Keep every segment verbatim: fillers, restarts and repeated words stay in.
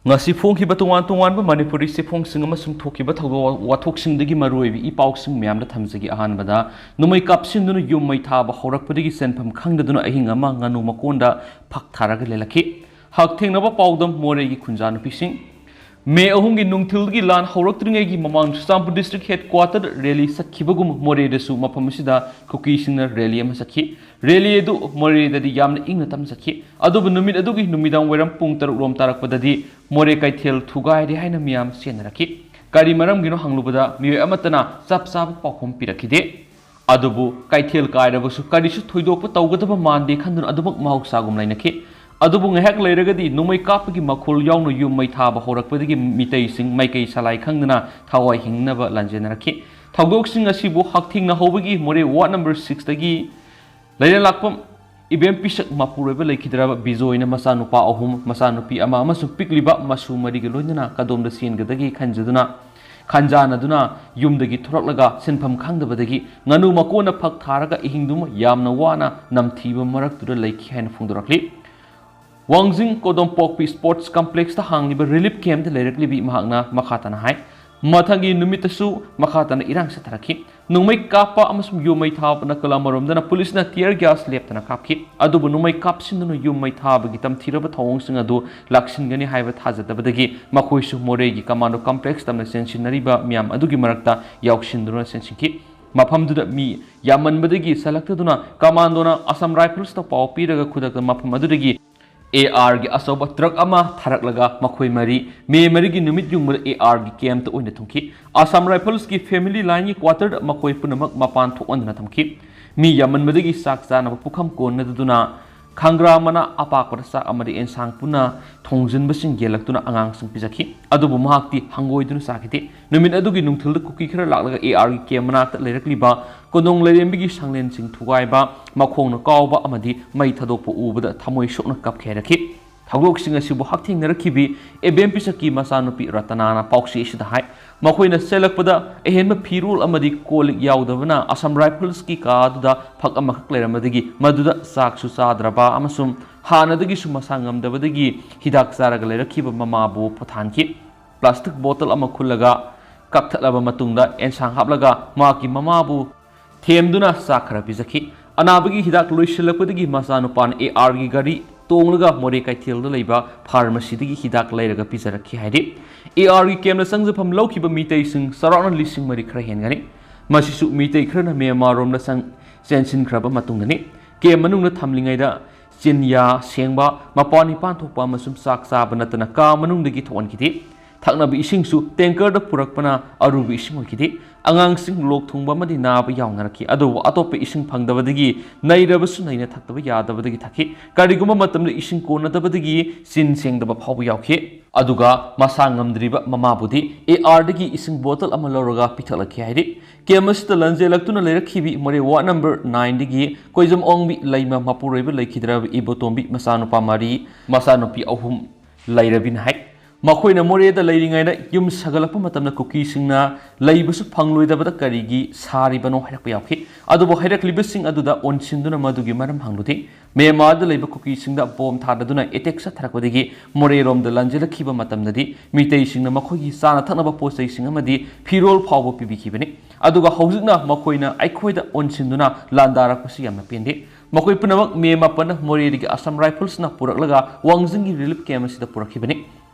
ꯉꯁꯤ ꯐꯣꯡꯈꯤꯕ ꯇꯣꯉꯥꯟ ꯇꯣꯉꯥꯟꯕ ꯃꯅꯤꯄꯨꯔꯤ ꯆꯦꯐꯣꯡꯁꯤꯡ ꯑꯃꯁꯨꯡ ꯊꯣꯛꯈꯤꯕ ꯊꯧꯗꯣꯛ ꯋꯥꯊꯣꯛꯁꯤꯡꯗꯒꯤ ꯃꯔꯨꯑꯣꯏꯕ ꯏ ꯄꯥꯎꯁꯤꯡ ꯃꯌꯥꯝꯗ ꯊꯝꯖꯒꯦ꯫ ꯑꯍꯥꯟꯕꯗ, ꯅꯣꯡꯃꯩ ꯀꯥꯞꯁꯤꯟꯗꯨꯅ ꯌꯨꯝ ꯃꯩ ꯊꯥꯕ ꯍꯧꯔꯛꯄꯗꯒꯤ ꯁꯦꯟꯐꯝ ꯈꯪꯗꯗꯨꯅ ꯑꯍꯤꯡ ꯑꯃ ꯉꯥꯅꯨ ꯃꯀꯣꯟꯗ ꯐꯛ ꯊꯥꯔꯒ ꯂꯦꯜꯂꯛꯈꯤ꯫ ꯍꯛꯊꯦꯡꯅꯕ ꯄꯥꯎꯗꯝ: ꯃꯣꯔꯦꯒꯤ ꯈꯨꯟꯖꯥ ꯅꯨꯄꯤꯁꯤꯡ꯫ ꯃꯦ ꯑꯍꯨꯝꯒꯤ ꯅꯨꯡꯊꯤꯜꯒꯤ ꯂꯥꯟ ꯍꯧꯔꯛꯇ꯭ꯔꯤꯉꯩꯒꯤ ꯃꯃꯥꯡ ꯆꯨꯔꯆꯥꯟꯄꯨꯔ ꯗꯤꯁꯇ꯭ꯔꯤꯛ ꯍꯦꯗꯀ꯭ꯋꯥꯇꯔ ꯔꯦꯂꯤ ꯆꯠꯈꯤꯕꯒꯨꯝ ꯃꯣꯔꯦꯗꯁꯨ ꯃꯐꯝ ꯑꯁꯤꯗ ꯀꯨꯀꯤꯁꯤꯡꯅ ꯔꯦꯂꯤ ꯑꯃ ꯆꯠꯈꯤ꯫ ꯔꯦꯂꯤ ꯑꯗꯨ ꯃꯣꯔꯦꯗꯗꯤ ꯌꯥꯝꯅ ꯏꯪꯅ ꯇꯞꯅ ꯆꯠꯈꯤ꯫ ꯑꯗꯨꯕꯨ ꯅꯨꯃꯤꯠ ꯑꯗꯨꯒꯤ ꯅꯨꯃꯤꯗꯥꯡ ꯋꯥꯏꯔꯝ ꯄꯨꯡ ꯇꯔꯨꯛ ꯔꯣꯝ ꯇꯥꯔꯛꯄꯗꯗꯤ ꯃꯣꯔꯦ ꯀꯩꯊꯦꯜ ꯊꯨꯒꯥꯏꯔꯦ ꯍꯥꯏꯅ ꯃꯤꯌꯥꯝ ꯆꯦꯟꯅꯔꯛꯈꯤ꯫ ꯀꯔꯤ ꯃꯔꯝꯒꯤꯅꯣ ꯍꯪꯂꯨꯕꯗ ꯃꯤꯑꯣꯏ ꯑꯃꯠꯇꯅ ꯆꯞ ꯆꯥꯕ ꯄꯥꯎꯈꯨꯝ ꯄꯤꯔꯛꯈꯤꯗꯦ꯫ ꯑꯗꯨꯕꯨ ꯀꯩꯊꯦꯜ ꯀꯥꯏꯔꯕꯁꯨ ꯀꯔꯤꯁꯨ ꯊꯣꯏꯗꯣꯛꯄ ꯇꯧꯒꯗꯕ ꯃꯥꯟꯗꯦ ꯈꯟꯗꯨꯅ ꯑꯗꯨꯃꯛ ꯃꯍꯧꯁꯥꯒꯨꯝ ꯂꯩꯅꯈꯤ꯫ ꯑꯗꯨꯕꯨ ꯉꯥꯏꯍꯥꯛ ꯂꯩꯔꯒꯗꯤ ꯅꯣꯡꯃꯩ ꯀꯥꯞꯄꯒꯤ ꯃꯈꯣꯜ ꯌꯥꯎꯅ ꯌꯨꯝ ꯃꯩ ꯊꯥꯕ ꯍꯧꯔꯛꯄꯗꯒꯤ ꯃꯤꯇꯩꯁꯤꯡ ꯃꯥꯏꯀꯩ ꯁꯂꯥꯏ ꯈꯪꯗꯅ ꯊꯋꯥꯏ ꯍꯤꯡꯅꯕ ꯂꯥꯟꯖꯦꯟꯅꯔꯛꯈꯤ꯫ ꯊꯧꯗꯣꯛꯁꯤꯡ ꯑꯁꯤꯕꯨ ꯍꯛꯊꯦꯡꯅꯍꯧꯕꯒꯤ ꯃꯣꯔꯦ ꯋꯥꯔꯗ ꯅꯝꯕꯔ ꯁꯤꯛꯁꯇꯒꯤ ꯂꯩꯔꯦꯟꯂꯥꯛꯄꯝ ꯏꯕꯦꯝ ꯄꯤꯁꯛ ꯃꯄꯨꯔꯣꯏꯕ ꯂꯩꯈꯤꯗ꯭ꯔꯕ ꯕꯤꯖꯣꯏꯅ ꯃꯆꯥꯅꯨꯄꯥ ꯑꯍꯨꯝ, ꯃꯆꯥꯅꯨꯄꯤ ꯑꯃ ꯑꯃꯁꯨꯡ ꯄꯤꯛꯂꯤꯕ ꯃꯁꯨ ꯃꯔꯤꯒ ꯂꯣꯏꯅꯅ ꯀꯗꯣꯝꯗ ꯆꯦꯟꯒꯗꯒꯦ ꯈꯟꯖꯗꯨꯅ, ꯈꯟꯖꯥꯟꯅꯗꯨꯅ ꯌꯨꯝꯗꯒꯤ ꯊꯣꯔꯛꯂꯒ ꯁꯤꯟꯐꯝ ꯈꯪꯗꯕꯗꯒꯤ ꯉꯥꯅꯨ ꯃꯀꯣꯟꯅ ꯐꯛ ꯊꯥꯔꯒ ꯑꯍꯤꯡꯗꯨꯃ ꯌꯥꯝꯅ ꯋꯥꯅ ꯅꯝꯊꯤꯕ ꯃꯔꯛꯇꯨꯗ ꯂꯩꯈꯤ ꯍꯥꯏꯅ ꯐꯣꯡꯗꯣꯔꯛꯂꯤ꯫ ꯋꯥꯡꯖꯤꯡ ꯀꯣꯗꯣꯝꯄꯣꯛꯄꯤ ꯁ꯭ꯄꯣꯔꯠꯁ ꯀꯝꯄ꯭ꯂꯦꯛꯁꯇ ꯍꯥꯡꯂꯤꯕ ꯔꯤꯂꯤꯐ ꯀꯦꯝꯞꯇ ꯂꯩꯔꯛꯂꯤꯕꯤ ꯃꯍꯥꯛꯅ ꯃꯈꯥ ꯇꯥꯅ ꯍꯥꯏ, ꯃꯊꯪꯒꯤ ꯅꯨꯃꯤꯠꯇꯁꯨ ꯃꯈꯥ ꯇꯥꯅ ꯏꯔꯥꯡ ꯆꯠꯊꯔꯛꯈꯤ꯫ ꯅꯣꯡꯃꯩ ꯀꯥꯞꯄ ꯑꯃꯁꯨꯡ ꯌꯨꯝ ꯃꯩ ꯊꯥꯕ ꯅꯥꯀꯜ ꯑꯃꯔꯣꯝꯗꯅ ꯄꯨꯂꯤꯁꯅ tear gas ꯂꯦꯞꯇꯅ ꯀꯥꯞꯈꯤ꯫ ꯑꯗꯨꯕꯨ ꯅꯣꯡꯃꯩ ꯀꯥꯞꯁꯤꯟꯗꯨꯅ ꯌꯨꯝ ꯃꯩ ꯊꯥꯕꯒꯤ ꯇꯝꯊꯤꯔꯕ ꯊꯧꯑꯣꯡꯁꯤꯡ ꯑꯗꯨ ꯂꯥꯛꯁꯤꯟꯒꯅꯤ ꯍꯥꯏꯕ ꯊꯥꯖꯗꯕꯗꯒꯤ ꯃꯈꯣꯏꯁꯨ ꯃꯣꯔꯦꯒꯤ ꯀꯃꯥꯟꯗꯣ ꯀꯝꯄ꯭ꯂꯦꯛꯁ ꯇꯝꯅ ꯆꯦꯟꯁꯤꯟꯅꯔꯤꯕ ꯃꯤꯌꯥꯝ ꯑꯗꯨꯒꯤ ꯃꯔꯛꯇ ꯌꯥꯎꯁꯤꯟꯗꯨꯅ ꯆꯦꯟꯁꯤꯟꯈꯤ꯫ ꯃꯐꯝꯗꯨꯗ ꯃꯤ ꯌꯥꯝꯃꯟꯕꯗꯒꯤ ꯁꯜꯂꯛꯇꯗꯨꯅ ꯀꯃꯥꯟꯗꯣꯅ ꯑꯁꯥꯝ ꯔꯥꯏꯐꯜꯁꯇ ꯄꯥꯎ ꯄꯤꯔꯒ ꯈꯨꯗꯛꯇ ꯃꯐꯝ ꯑꯗꯨꯗꯒꯤ ꯑꯦ ꯑꯥꯔꯒꯤ ꯑꯆꯧꯕ ꯇ꯭ꯔꯛ ꯑꯃ ꯊꯥꯔꯛꯂꯒ ꯃꯈꯣꯏ ꯃꯔꯤ ꯃꯦ ꯃꯔꯤꯒꯤ ꯅꯨꯃꯤꯠ ꯌꯨꯡꯕꯗ ꯑꯦ ꯑꯥꯔꯒꯤ ꯀꯦꯝꯞꯇ ꯑꯣꯏꯅ ꯊꯨꯡꯈꯤ꯫ ꯑꯁꯥꯝ ꯔꯥꯏꯐꯜꯁꯀꯤ ꯐꯦꯃꯤꯂꯤ ꯂꯥꯏꯟꯒꯤ ꯀ꯭ꯋꯥꯇꯔꯗ ꯃꯈꯣꯏ ꯄꯨꯝꯅꯃꯛ ꯃꯄꯥꯟ ꯊꯣꯛꯍꯟꯗꯅ ꯊꯝꯈꯤ꯫ ꯃꯤ ꯌꯥꯝꯃꯟꯕꯗꯒꯤ ꯆꯥꯛ ꯆꯥꯅꯕ ꯄꯨꯈꯝ ꯀꯣꯟꯅꯗꯗꯨꯅ ꯈꯪꯒ꯭ꯔꯥ ꯃꯅꯥ ꯑꯄꯥꯛꯄꯗ ꯆꯥꯛ ꯑꯃꯗꯤ ꯑꯦꯟꯁꯥꯡ ꯄꯨꯟꯅ ꯊꯣꯡꯖꯤꯟꯕꯁꯤꯡ ꯌꯦꯜꯂꯛꯇꯨꯅ ꯑꯉꯥꯡꯁꯤꯡ ꯄꯤꯖꯈꯤ꯫ ꯑꯗꯨꯕꯨ ꯃꯍꯥꯛꯇꯤ ꯍꯪꯒꯣꯏꯗꯨꯅ ꯆꯥꯈꯤꯗꯦ꯫ ꯅꯨꯃꯤꯠ ꯑꯗꯨꯒꯤ ꯅꯨꯡꯊꯤꯜꯗ ꯀꯨꯀꯤ ꯈꯔ ꯂꯥꯛꯂꯒ ꯑꯦ ꯑꯥꯔꯒꯤ ꯀꯦꯝꯞ ꯃꯅꯥꯛꯇ ꯂꯩꯔꯛꯂꯤꯕ ꯀꯣꯟꯗꯣꯡ ꯂꯩꯔꯦꯝꯕꯤꯒꯤ ꯁꯪꯂꯦꯟꯁꯤꯡ ꯊꯨꯒꯥꯏꯕ, ꯃꯈꯣꯡꯅ ꯀꯥꯎꯕ ꯑꯃꯗꯤ ꯃꯩ ꯊꯥꯗꯣꯛꯄ ꯎꯕꯗ ꯊꯃꯣꯏ ꯁꯣꯛꯅ ꯀꯞꯈꯤ ꯍꯥꯏꯔꯛꯈꯤ꯫ ꯊꯧꯗꯣꯛꯁꯤꯡ ꯑꯁꯤꯕꯨ ꯍꯛꯊꯦꯡꯅꯔꯛꯈꯤꯕꯤ ꯑꯦꯕꯦꯝ ꯄꯤꯁꯛꯀꯤ ꯃꯆꯥꯅꯨꯄꯤ ꯔꯇꯅꯥꯅ ꯄꯥꯎꯆꯦ ꯑꯁꯤꯗ ꯍꯥꯏ, ꯃꯈꯣꯏꯅ ꯆꯦꯜꯂꯛꯄꯗ ꯑꯍꯦꯟꯕ ꯐꯤꯔꯣꯜ ꯑꯃꯗꯤ ꯀꯣꯜ ꯂꯤꯛ ꯌꯥꯎꯗꯕꯅ ꯑꯁꯥꯝ ꯔꯥꯏꯐꯜꯁꯀꯤ ꯀꯥ ꯑꯗꯨꯗ ꯐꯛ ꯑꯃꯈꯛ ꯂꯩꯔꯝꯕꯗꯒꯤ ꯃꯗꯨꯗ ꯆꯥꯛꯁꯨ ꯆꯥꯗ꯭ꯔꯕ ꯑꯃꯁꯨꯡ ꯍꯥꯟꯅꯗꯒꯤꯁꯨ ꯃꯁꯥ ꯉꯝꯗꯕꯗꯒꯤ ꯍꯤꯗꯥꯛ ꯆꯥꯔꯒ ꯂꯩꯔꯛꯈꯤꯕ ꯃꯃꯥꯕꯨ ꯄꯣꯊꯥꯍꯟꯈꯤ꯫ ꯄ꯭ꯂꯥꯁꯇꯤꯛ ꯕꯣꯇꯜ ꯑꯃ ꯈꯨꯜꯂꯒ ꯀꯛꯊꯠꯂꯕ ꯃꯇꯨꯡꯗ ꯑꯦꯟꯁꯥꯡ ꯍꯥꯞꯂꯒ ꯃꯍꯥꯛꯀꯤ ꯃꯃꯥꯕꯨ ꯊꯦꯝꯗꯨꯅ ꯆꯥꯛ ꯈꯔ ꯄꯤꯖꯈꯤ꯫ ꯑꯅꯥꯕꯒꯤ ꯍꯤꯗꯥꯛ ꯂꯣꯏꯁꯤꯜꯂꯛꯄꯗꯒꯤ ꯃꯆꯥꯅꯨꯄꯥꯅ ARꯒꯤ ꯒꯥꯔꯤ ꯇꯣꯡꯂꯒ ꯃꯣꯔꯦ ꯀꯩꯊꯦꯜꯗ ꯂꯩꯕ ꯐꯥꯔꯃꯥꯁꯤꯗꯒꯤ ꯍꯤꯗꯥꯛ ꯂꯩꯔꯒ ꯄꯤꯖꯔꯛꯈꯤ ꯍꯥꯏꯔꯤ꯫ ARꯒꯤ ꯀꯦꯝꯗ ꯆꯪꯖꯐꯝ ꯂꯧꯈꯤꯕ ꯃꯤꯇꯩꯁꯤꯡ ꯆꯥꯎꯔꯥꯛꯅ ꯂꯤꯁꯤꯡ ꯃꯔꯤ ꯈꯔ ꯍꯦꯟꯒꯅꯤ꯫ ꯃꯁꯤꯁꯨ ꯃꯤꯇꯩ ꯈꯔꯅ ꯃ꯭ꯌꯥꯟꯃꯥꯔꯔꯣꯝꯗ ꯆꯪ-, ꯆꯦꯟꯁꯤꯟꯈ꯭ꯔꯕ ꯃꯇꯨꯡꯗꯅꯤ꯫ ꯀꯦꯝ ꯃꯅꯨꯡꯗ ꯊꯝꯂꯤꯉꯩꯗ ꯆꯤꯟꯌꯥ ꯁꯦꯡꯕ, ꯃꯄꯥꯟ ꯏꯄꯥꯟ ꯊꯣꯛꯄ ꯑꯃꯁꯨꯡ ꯆꯥꯛ ꯆꯥꯕ ꯅꯠꯇꯅ ꯀꯥ ꯃꯅꯨꯡꯗꯒꯤ ꯊꯣꯛꯍꯟꯈꯤꯗꯦ꯫ ꯊꯛꯅꯕ ꯏꯁꯤꯡꯁꯨ ꯇꯦꯡꯀꯔꯗ ꯄꯨꯔꯛꯄꯅ ꯑꯔꯨꯕ ꯏꯁꯤꯡ ꯑꯣꯏꯈꯤꯗꯦ꯫ ꯑꯉꯥꯡꯁꯤꯡ ꯂꯣꯛ ꯊꯨꯡꯕ ꯑꯃꯗꯤ ꯅꯥꯕ ꯌꯥꯎꯅꯔꯛꯈꯤ, ꯑꯗꯨꯕꯨ ꯑꯇꯣꯞꯄ ꯏꯁꯤꯡ ꯐꯪꯗꯕꯗꯒꯤ ꯅꯩꯔꯕꯁꯨ ꯅꯩꯅ ꯊꯛꯇꯕ ꯌꯥꯗꯕꯗꯒꯤ ꯊꯛꯈꯤ꯫ ꯀꯔꯤꯒꯨꯝꯕ ꯃꯇꯝꯗ ꯏꯁꯤꯡ ꯀꯣꯟꯅꯗꯕꯗꯒꯤ ꯆꯤꯟ ꯁꯦꯡꯗꯕ ꯐꯥꯎꯕ ꯌꯥꯎꯈꯤ꯫ ꯑꯗꯨꯒ ꯃꯁꯥ ꯉꯝꯗ꯭ꯔꯤꯕ ꯃꯃꯥꯕꯨꯗꯤ ARꯗꯒꯤ ꯏꯁꯤꯡ ꯕꯣꯇꯜ ꯑꯃ ꯂꯧꯔꯒ ꯄꯤꯊꯛꯂꯛꯈꯤ ꯍꯥꯏꯔꯤ꯫ ꯀꯦꯝ ꯑꯁꯤꯗ ꯂꯟꯖꯦꯜꯂꯛꯇꯨꯅ ꯂꯩꯔꯛꯈꯤꯕꯤ ꯃꯣꯔꯦ ꯋꯥꯔꯗ ꯅꯝꯕꯔ ꯅꯥꯏꯟꯗꯒꯤ ꯀꯣꯏꯖꯝ ꯑꯣꯡꯕꯤ ꯂꯩꯃ ꯃꯄꯨꯔꯣꯏꯕ ꯂꯩꯈꯤꯗ꯭ꯔꯕ ꯏꯕꯣꯇꯣꯝꯕꯤ ꯃꯆꯥꯅꯨꯄꯥ ꯃꯔꯤ, ꯃꯆꯥꯅꯨꯄꯤ ꯑꯍꯨꯝ ꯂꯩꯔꯕꯤꯅ ꯍꯥꯏ꯫ ꯃꯈꯣꯏꯅ ꯃꯣꯔꯦꯗ ꯂꯩꯔꯤꯉꯩꯗ ꯌꯨꯝ ꯁꯥꯒꯠꯂꯛꯄ ꯃꯇꯝꯗ ꯀꯨꯀꯤꯁꯤꯡꯅ ꯂꯩꯕꯁꯨ ꯐꯪꯂꯣꯏꯗꯕꯗ ꯀꯔꯤꯒꯤ ꯁꯥꯔꯤꯕꯅꯣ ꯍꯥꯏꯔꯛꯄ ꯌꯥꯎꯈꯤ꯫ ꯑꯗꯨꯕꯨ ꯍꯥꯏꯔꯛꯂꯤꯕꯁꯤꯡ ꯑꯗꯨꯗ ꯑꯣꯟꯁꯤꯟꯗꯨꯅ ꯃꯗꯨꯒꯤ ꯃꯔꯝ ꯍꯪꯂꯨꯗꯦ꯫ ꯃ꯭ꯌꯥꯟꯃꯥꯔꯗ ꯂꯩꯕ ꯀꯨꯀꯤꯁꯤꯡꯗ ꯕꯣꯝ ꯊꯥꯗꯗꯨꯅ ꯑꯦꯇꯦꯛ ꯆꯠꯊꯔꯛꯄꯗꯒꯤ ꯃꯣꯔꯦꯔꯣꯝꯗ ꯂꯟꯖꯦꯜꯂꯛꯈꯤꯕ ꯃꯇꯝꯗꯗꯤ ꯃꯤꯇꯩꯁꯤꯡꯅ ꯃꯈꯣꯏꯒꯤ ꯆꯥꯅ ꯊꯛꯅꯕ ꯄꯣꯠ ꯆꯩꯁꯤꯡ ꯑꯃꯗꯤ ꯐꯤꯔꯣꯜ ꯐꯥꯎꯕ ꯄꯤꯕꯤꯈꯤꯕꯅꯤ꯫ ꯑꯗꯨꯒ ꯍꯧꯖꯤꯛꯅ ꯃꯈꯣꯏꯅ ꯑꯩꯈꯣꯏꯗ ꯑꯣꯟꯁꯤꯟꯗꯨꯅ ꯂꯥꯟꯗꯥꯔꯛꯄꯁꯤ ꯌꯥꯝꯅ ꯄꯦꯟꯗꯦ꯫ ꯃꯈꯣꯏ ꯄꯨꯝꯅꯃꯛ ꯃꯦ ꯃꯥꯄꯟꯗ ꯃꯣꯔꯦꯗꯒꯤ ꯑꯁꯥꯝ ꯔꯥꯏꯐꯜꯁꯅ ꯄꯨꯔꯛꯂꯒ ꯋꯥꯡꯖꯤꯡꯒꯤ ꯔꯤꯂꯤꯐ ꯀꯦꯝ ꯑꯁꯤꯗ ꯄꯨꯔꯛꯈꯤꯕꯅꯤ꯫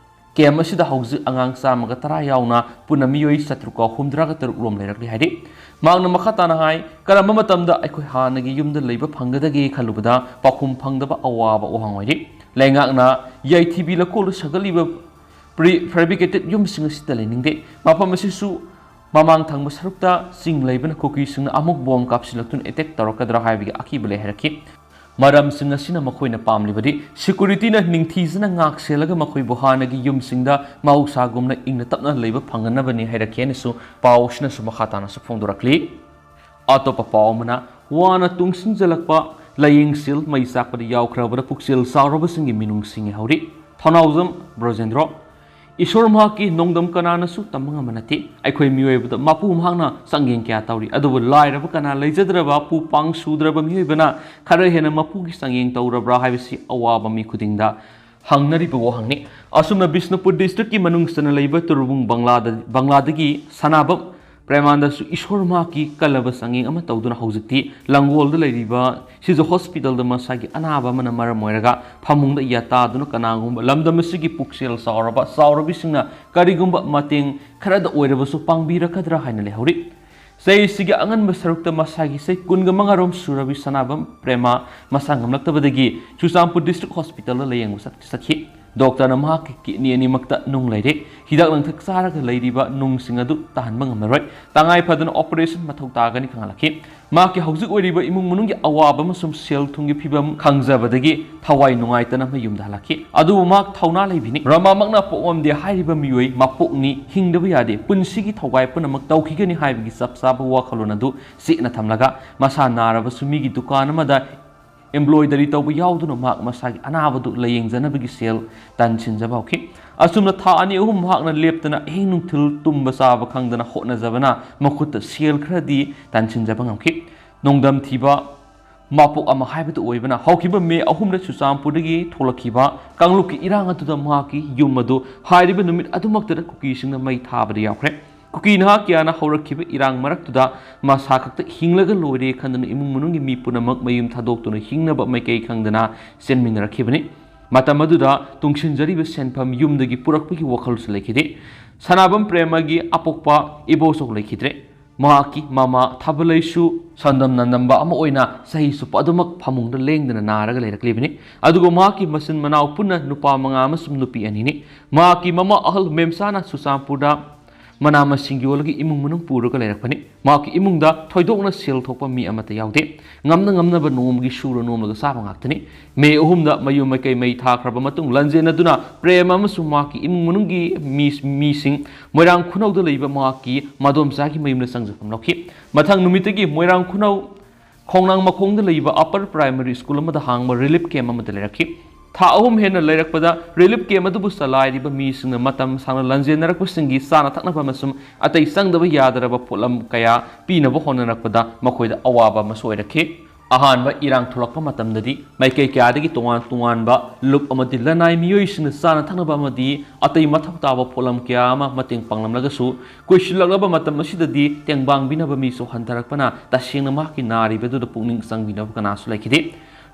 ꯀꯦꯝ ꯑꯁꯤꯗ ꯍꯧꯖꯤꯛ ꯑꯉꯥꯡ ꯆꯥꯝꯃꯒ ꯇꯔꯥ ꯌꯥꯎꯅ ꯄꯨꯟꯅ ꯃꯤꯑꯣꯏ ꯆꯥꯇ꯭ꯔꯨꯛꯀ ꯍꯨꯝꯗ꯭ꯔꯥꯒ ꯇꯔꯨꯛ ꯔꯣꯝ ꯂꯩꯔꯛꯂꯤ ꯍꯥꯏꯔꯤ꯫ ꯃꯍꯥꯛꯅ ꯃꯈꯥ ꯇꯥꯅ ꯍꯥꯏ, ꯀꯔꯝꯕ ꯃꯇꯝꯗ ꯑꯩꯈꯣꯏ ꯍꯥꯟꯅꯒꯤ ꯌꯨꯝꯗ ꯂꯩꯕ ꯐꯪꯒꯗꯒꯦ ꯈꯜꯂꯨꯕꯗ ꯄꯥꯎꯈꯨꯝ ꯐꯪꯗꯕ ꯑꯋꯥꯕ ꯋꯥꯍꯪ ꯑꯣꯏꯔꯤ꯫ ꯂꯩꯉꯥꯛꯅ ꯌꯥꯏꯊꯤꯕꯤ ꯂꯩꯀꯣꯜꯗ ꯁꯥꯒꯠꯂꯤꯕ pre fabricated ꯌꯨꯝꯁꯤꯡ ꯑꯁꯤꯗ ꯂꯩꯅꯤꯡꯗꯦ꯫ ꯃꯐꯝ ꯑꯁꯤꯁꯨ ꯃꯃꯥꯡ ꯊꯪꯕ ꯁꯔꯨꯛꯇ ꯆꯤꯡ ꯂꯩꯕꯅ ꯀꯨꯀꯤꯁꯤꯡꯅ ꯑꯃꯨꯛ ꯕꯣꯝ ꯀꯥꯞꯁꯤꯜꯂꯛꯇꯨꯅ ꯑꯦꯇꯦꯛ ꯇꯧꯔꯛꯀꯗ꯭ꯔꯥ ꯍꯥꯏꯕꯒꯤ ꯑꯀꯤꯕ ꯂꯩ ꯍꯥꯏꯔꯛꯈꯤ꯫ ꯃꯔꯝꯁꯤꯡ ꯑꯁꯤꯅ ꯃꯈꯣꯏꯅ ꯄꯥꯝꯂꯤꯕꯗꯤ ꯁꯦꯀ꯭ꯌꯨꯔꯤꯇꯤꯅ ꯅꯤꯡꯊꯤꯖꯅ ꯉꯥꯛ ꯁꯦꯜꯂꯒ ꯃꯈꯣꯏꯕꯨ ꯍꯥꯟꯅꯒꯤ ꯌꯨꯝꯁꯤꯡꯗ ꯃꯍꯧꯁꯥꯒꯨꯝꯅ ꯏꯪꯅ ꯇꯞꯅ ꯂꯩꯕ ꯐꯪꯍꯟꯅꯕꯅꯤ ꯍꯥꯏꯔꯛꯈꯤ ꯍꯥꯏꯅꯁꯨ ꯄꯥꯎ ꯑꯁꯤꯅꯁꯨ ꯃꯈꯥ ꯇꯥꯅꯁꯨ ꯐꯣꯡꯗꯣꯔꯛꯂꯤ꯫ ꯑꯇꯣꯞꯄ ꯄꯥꯎ ꯑꯃꯅ, ꯋꯥꯅ ꯇꯨꯡꯁꯤꯟꯖꯂꯛꯄ ꯂꯥꯏꯌꯦꯡꯁꯤꯜ ꯃꯩ ꯆꯥꯛꯄꯗ ꯌꯥꯎꯈ꯭ꯔꯕꯗ ꯄꯨꯛꯆꯦꯜ ꯆꯥꯎꯔꯕꯁꯤꯡꯒꯤ ꯃꯤꯅꯨꯡꯁꯤ ꯍꯧꯔꯤ꯫ ꯊꯧꯅꯥꯎꯖꯝ ꯕ꯭ꯔꯣꯖꯦꯟꯗ꯭ꯔꯣ꯫ ꯏꯁꯣꯔ ꯃꯍꯥꯛꯀꯤ ꯅꯣꯡꯗꯝ ꯀꯅꯥꯅꯁꯨ ꯇꯝꯕ ꯉꯝꯕ ꯅꯠꯇꯦ꯫ ꯑꯩꯈꯣꯏ ꯃꯤꯑꯣꯏꯕꯗ ꯃꯄꯨ ꯃꯍꯥꯛꯅ ꯆꯥꯡꯌꯦꯡ ꯀꯌꯥ ꯇꯧꯔꯤ, ꯑꯗꯨꯕꯨ ꯂꯥꯏꯔꯕ ꯀꯅꯥ, ꯂꯩꯖꯗ꯭ꯔꯕ, ꯄꯨ ꯄꯥꯡ ꯁꯨꯗ꯭ꯔꯕ ꯃꯤꯑꯣꯏꯕꯅ ꯈꯔ ꯍꯦꯟꯅ ꯃꯄꯨꯒꯤ ꯆꯥꯡꯌꯦꯡ ꯇꯧꯔꯕ꯭ꯔꯥ ꯍꯥꯏꯕꯁꯤ ꯑꯋꯥꯕ ꯃꯤ ꯈꯨꯗꯤꯡꯗ ꯍꯪꯅꯔꯤꯕ ꯋꯥꯍꯪꯅꯤ꯫ ꯑꯁꯨꯝꯅ ꯕꯤꯁꯅꯨꯄꯨꯔ ꯗꯤꯁꯇ꯭ꯔꯤꯛꯀꯤ ꯃꯅꯨꯡ ꯆꯟꯅ ꯂꯩꯕ ꯇꯨꯔꯕꯨꯡ ꯕꯪꯂꯥꯗ, ꯕꯪꯂꯥꯗꯒꯤ ꯁꯅꯥꯕꯝ ꯄ꯭ꯔꯦꯃꯥꯟꯗꯁꯨ ꯏꯁꯣꯔ ꯃꯍꯥꯛꯀꯤ ꯀꯜꯂꯕ ꯆꯥꯡꯌꯦꯡ ꯑꯃ ꯇꯧꯗꯨꯅ ꯍꯧꯖꯤꯛꯇꯤ ꯂꯪꯒꯣꯜꯗ ꯂꯩꯔꯤꯕ ꯁꯤꯖ ꯍꯣꯁꯄꯤꯇꯥꯜꯗ ꯃꯁꯥꯒꯤ ꯑꯅꯥꯕ ꯑꯃꯅ ꯃꯔꯝ ꯑꯣꯏꯔꯒ ꯐꯃꯨꯡꯗ ꯌꯥꯇꯥꯗꯨꯅ ꯀꯅꯥꯒꯨꯝꯕ ꯂꯝꯗꯝ ꯑꯁꯤꯒꯤ ꯄꯨꯛꯆꯦꯜ ꯆꯥꯎꯔꯕ ꯆꯥꯎꯔꯕꯤꯁꯤꯡꯅ ꯀꯔꯤꯒꯨꯝꯕ ꯃꯇꯦꯡ ꯈꯔꯗ ꯑꯣꯏꯔꯕꯁꯨ ꯄꯥꯡꯕꯤꯔꯛꯀꯗ꯭ꯔꯥ ꯍꯥꯏꯅ ꯂꯩꯍꯧꯔꯤ꯫ ꯆꯍꯤꯁꯤꯒꯤ ꯑꯉꯟꯕ ꯁꯔꯨꯛꯇ ꯃꯁꯥꯒꯤ ꯆꯍꯤ ꯀꯨꯟꯒ ꯃꯉꯥꯔꯣꯝ ꯁꯨꯔꯕꯤ ꯁꯅꯥꯕꯝ ꯄ꯭ꯔꯦꯃꯥ ꯃꯁꯥ ꯉꯝꯂꯛꯇꯕꯗꯒꯤ ꯆꯨꯔꯆꯥꯟꯄꯨꯔ ꯗꯤꯁꯇ꯭ꯔꯤꯛ ꯍꯣꯁꯄꯤꯇꯥꯜꯗ ꯂꯥꯌꯦꯡꯕ ꯆꯠ-, ꯆꯠꯈꯤ꯫ ꯗꯣꯛꯇꯔꯅ ꯃꯍꯥꯛꯀꯤ ꯀꯤꯗꯅꯤ ꯑꯅꯤꯃꯛꯇ ꯅꯨꯡ ꯂꯩꯔꯦ, ꯍꯤꯗꯥꯛ ꯂꯥꯡꯊꯛ ꯆꯥꯔꯒ ꯂꯩꯔꯤꯕ ꯅꯨꯡꯁꯤꯡ ꯑꯗꯨ ꯇꯥꯍꯟꯕ ꯉꯝꯂꯔꯣꯏ, ꯇꯉꯥꯏ ꯐꯗꯅ ꯑꯣꯄꯔꯦꯁꯟ ꯃꯊꯧ ꯇꯥꯒꯅꯤ ꯈꯪꯍꯜꯂꯛꯈꯤ꯫ ꯃꯍꯥꯛꯀꯤ ꯍꯧꯖꯤꯛ ꯑꯣꯏꯔꯤꯕ ꯏꯃꯨꯡ ꯃꯅꯨꯡꯒꯤ ꯑꯋꯥꯕ ꯑꯃꯁꯨꯡ ꯁꯦꯜ ꯊꯨꯝꯒꯤ ꯐꯤꯕꯝ ꯈꯪꯖꯕꯗꯒꯤ ꯊꯋꯥꯏ ꯅꯨꯡꯉꯥꯏꯇꯅ ꯃꯌꯨꯝꯗ ꯍꯜꯂꯛꯈꯤ꯫ ꯑꯗꯨꯕꯨ ꯃꯍꯥꯛ ꯊꯧꯅꯥ ꯂꯩꯕꯤꯅꯤ꯫ ꯔꯃꯥꯃꯛꯅ ꯄꯣꯛꯂꯝꯗꯦ ꯍꯥꯏꯔꯤꯕ ꯃꯤꯑꯣꯏ ꯃꯄꯣꯛꯅꯤ, ꯍꯤꯡꯗꯕ ꯌꯥꯗꯦ, ꯄꯨꯟꯁꯤꯒꯤ ꯊꯧꯒꯥꯏ ꯄꯨꯝꯅꯃꯛ ꯇꯧꯈꯤꯒꯅꯤ ꯍꯥꯏꯕꯒꯤ ꯆꯞ ꯆꯥꯕ ꯋꯥꯈꯜꯂꯣꯟ ꯑꯗꯨ ꯆꯦꯠꯅ ꯊꯝꯂꯒ, ꯃꯁꯥ ꯅꯥꯔꯕꯁꯨ ꯃꯤꯒꯤ ꯗꯨꯀꯥꯟ ꯑꯃꯗ employee ꯇꯧꯕ ꯌꯥꯎꯗꯨꯅ ꯃꯍꯥꯛ ꯃꯁꯥꯒꯤ ꯑꯅꯥꯕꯗꯨ ꯂꯥꯌꯦꯡꯖꯅꯕꯒꯤ ꯁꯦꯜ ꯇꯥꯟꯁꯤꯟꯖꯕ ꯍꯧꯈꯤ꯫ ꯑꯁꯨꯝꯅ ꯊꯥ ꯑꯅꯤ ꯑꯍꯨꯝ ꯃꯍꯥꯛꯅ ꯂꯦꯞꯇꯅ ꯑꯍꯤꯡ ꯅꯨꯡꯊꯤꯜ ꯇꯨꯝꯕ ꯆꯥꯕ ꯈꯪꯗꯅ ꯍꯣꯠꯅꯖꯕꯅ ꯃꯈꯨꯠꯇ ꯁꯦꯜ ꯈꯔꯗꯤ ꯇꯥꯟꯁꯤꯟꯖꯕ ꯉꯝꯈꯤ꯫ ꯅꯣꯡꯗꯝ ꯊꯤꯕ ꯃꯄꯣꯛ ꯑꯃ ꯍꯥꯏꯕꯗꯨ ꯑꯣꯏꯕꯅ ꯍꯧꯈꯤꯕ ꯃꯦ ꯑꯍꯨꯝꯗ ꯆꯨꯔꯆꯥꯟꯄꯨꯔꯗꯒꯤ ꯊꯣꯛꯂꯛꯈꯤꯕ ꯀꯥꯡꯂꯨꯞꯀꯤ ꯏꯔꯥꯡ ꯑꯗꯨꯗ ꯃꯍꯥꯛꯀꯤ ꯌꯨꯝ ꯑꯗꯨ ꯍꯥꯏꯔꯤꯕ ꯅꯨꯃꯤꯠ ꯑꯗꯨꯃꯛꯇꯗ ꯀꯨꯀꯤꯁꯤꯡꯅ ꯃꯩ ꯊꯥꯕꯗ ꯌꯥꯎꯈ꯭ꯔꯦ꯫ ꯀꯨꯀꯤ ꯅꯍꯥ ꯀꯌꯥꯅ ꯍꯧꯔꯛꯈꯤꯕ ꯏꯔꯥꯡ ꯃꯔꯛꯇꯨꯗ ꯃꯁꯥ ꯈꯛꯇ ꯍꯤꯡꯂꯒ ꯂꯣꯏꯔꯦ ꯈꯟꯗꯨꯅ ꯏꯃꯨꯡ ꯃꯅꯨꯡꯒꯤ ꯃꯤ ꯄꯨꯝꯅꯃꯛ ꯃꯌꯨꯝ ꯊꯥꯗꯣꯛꯇꯨꯅ ꯍꯤꯡꯅꯕ ꯃꯥꯏꯀꯩ ꯈꯪꯗꯅ ꯆꯦꯟꯃꯤꯟꯅꯔꯛꯈꯤꯕꯅꯤ꯫ ꯃꯇꯝ ꯑꯗꯨꯗ ꯇꯨꯡꯁꯤꯟꯖꯔꯤꯕ ꯁꯦꯟꯐꯝ ꯌꯨꯝꯗꯒꯤ ꯄꯨꯔꯛꯄꯒꯤ ꯋꯥꯈꯜꯁꯨ ꯂꯩꯈꯤꯗꯦ꯫ ꯁꯅꯥꯕꯝ ꯄ꯭ꯔꯦꯃꯒꯤ ꯑꯄꯣꯛꯄ ꯏꯕꯣꯆꯧ ꯂꯩꯈꯤꯗ꯭ꯔꯦ꯫ ꯃꯍꯥꯛꯀꯤ ꯃꯃꯥ ꯊꯥꯕꯂꯩꯁꯨ ꯁꯟꯗꯝꯅ ꯅꯝꯕ ꯑꯃ ꯑꯣꯏꯅ ꯆꯍꯤ ꯆꯨꯞꯄ ꯑꯗꯨꯃꯛ ꯐꯃꯨꯡꯗ ꯂꯦꯡꯗꯅ ꯅꯥꯔꯒ ꯂꯩꯔꯛꯂꯤꯕꯅꯤ꯫ ꯑꯗꯨꯒ ꯃꯍꯥꯛꯀꯤ ꯃꯆꯤꯟ ꯃꯅꯥꯎ ꯄꯨꯟꯅ ꯅꯨꯄꯥ ꯃꯉꯥ ꯑꯃꯁꯨꯡ ꯅꯨꯄꯤ ꯑꯅꯤꯅꯤ꯫ ꯃꯍꯥꯛꯀꯤ ꯃꯃꯥ ꯑꯍꯜ ꯃꯦꯝꯆꯥꯅ ꯆꯨꯔꯆꯥꯟꯄꯨꯔꯗ ꯃꯅꯥ ꯃꯁꯤꯡ ꯌꯣꯜꯂꯒ ꯏꯃꯨꯡ ꯃꯅꯨꯡ ꯄꯨꯔꯒ ꯂꯩꯔꯛꯄꯅꯤ꯫ ꯃꯍꯥꯛꯀꯤ ꯏꯃꯨꯡꯗ ꯊꯣꯏꯗꯣꯛꯅ ꯁꯦꯜ ꯊꯣꯛꯄ ꯃꯤ ꯑꯃꯠꯇ ꯌꯥꯎꯗꯦ꯫ ꯉꯝꯅ ꯉꯝꯅꯕ ꯅꯣꯡꯃꯒꯤ ꯁꯨꯔ ꯅꯣꯝꯂꯒ ꯆꯥꯕ ꯉꯥꯛꯇꯅꯤ꯫ ꯃꯦ ꯑꯍꯨꯝꯗ ꯃꯌꯨꯝ ꯃꯀꯩ ꯃꯩ ꯊꯥꯈ꯭ꯔꯕ ꯃꯇꯨꯡ ꯂꯥꯟꯖꯦꯟꯅꯗꯨꯅ ꯄ꯭ꯔꯦꯝ ꯑꯃꯁꯨꯡ ꯃꯍꯥꯛꯀꯤ ꯏꯃꯨꯡ ꯃꯅꯨꯡꯒꯤ ꯃꯤ-, ꯃꯤꯁꯤꯡ ꯃꯣꯏꯔꯥꯡ ꯈꯨꯅꯧꯗ ꯂꯩꯕ ꯃꯍꯥꯛꯀꯤ ꯃꯗꯣꯝꯆꯥꯒꯤ ꯃꯌꯨꯝꯗ ꯆꯪꯖꯐꯝ ꯂꯧꯈꯤ꯫ ꯃꯊꯪ ꯅꯨꯃꯤꯠꯇꯒꯤ ꯃꯣꯏꯔꯥꯡ ꯈꯨꯅꯧ ꯈꯣꯡꯅꯥꯡ ꯃꯈꯣꯡꯗ ꯂꯩꯕ upper primary school ꯑꯃꯗ ꯍꯥꯡꯕ relief camp ꯑꯃꯗ ꯂꯩꯔꯛꯈꯤ꯫ ꯊꯥ ꯑꯍꯨꯝ ꯍꯦꯟꯅ ꯂꯩꯔꯛꯄꯗ ꯔꯤꯂꯤꯐ ꯀꯦꯝ ꯑꯗꯨꯕꯨ ꯆꯂꯥꯏꯔꯤꯕ ꯃꯤꯁꯤꯡꯅ ꯃꯇꯝ ꯁꯥꯡꯅ ꯂꯥꯟꯖꯦꯟꯅꯔꯛꯄꯁꯤꯡꯒꯤ ꯆꯥꯅ ꯊꯛꯅꯕ ꯑꯃꯁꯨꯡ ꯑꯇꯩ ꯆꯪꯗꯕ ꯌꯥꯗ꯭ꯔꯕ ꯄꯣꯠꯂꯝ ꯀꯌꯥ ꯄꯤꯅꯕ ꯍꯣꯠꯅꯔꯛꯄꯗ ꯃꯈꯣꯏꯗ ꯑꯋꯥꯕ ꯑꯃꯁꯨ ꯑꯣꯏꯔꯛꯈꯤ꯫ ꯑꯍꯥꯟꯕ ꯏꯔꯥꯡ ꯊꯣꯛꯂꯛꯄ ꯃꯇꯝꯗꯗꯤ ꯃꯥꯏꯀꯩ ꯀꯌꯥꯗꯒꯤ ꯇꯣꯉꯥꯟ ꯇꯣꯉꯥꯟꯕ ꯂꯨꯞ ꯑꯃꯗꯤ ꯂꯅꯥꯏ ꯃꯤꯑꯣꯏꯁꯤꯡꯅ ꯆꯥꯅ ꯊꯛꯅꯕ ꯑꯃꯗꯤ ꯑꯇꯩ ꯃꯊꯧ ꯇꯥꯕ ꯄꯣꯠꯂꯝ ꯀꯌꯥ ꯑꯃ ꯃꯇꯦꯡ ꯄꯥꯡꯂꯝꯂꯒꯁꯨ, ꯀꯨꯏꯁꯤꯜꯂꯛꯂꯕ ꯃꯇꯝ ꯑꯁꯤꯗꯗꯤ ꯇꯦꯡꯕꯥꯡꯕꯤꯅꯕ ꯃꯤꯁꯨ ꯍꯟꯊꯔꯛꯄꯅ ꯇꯁꯦꯡꯅ ꯃꯍꯥꯛꯀꯤ ꯅꯥꯔꯤꯕꯗꯨꯗ ꯄꯨꯛꯅꯤꯡ ꯆꯪꯕꯤꯅꯕ ꯀꯅꯥꯁꯨ ꯂꯩꯈꯤꯗꯦ꯫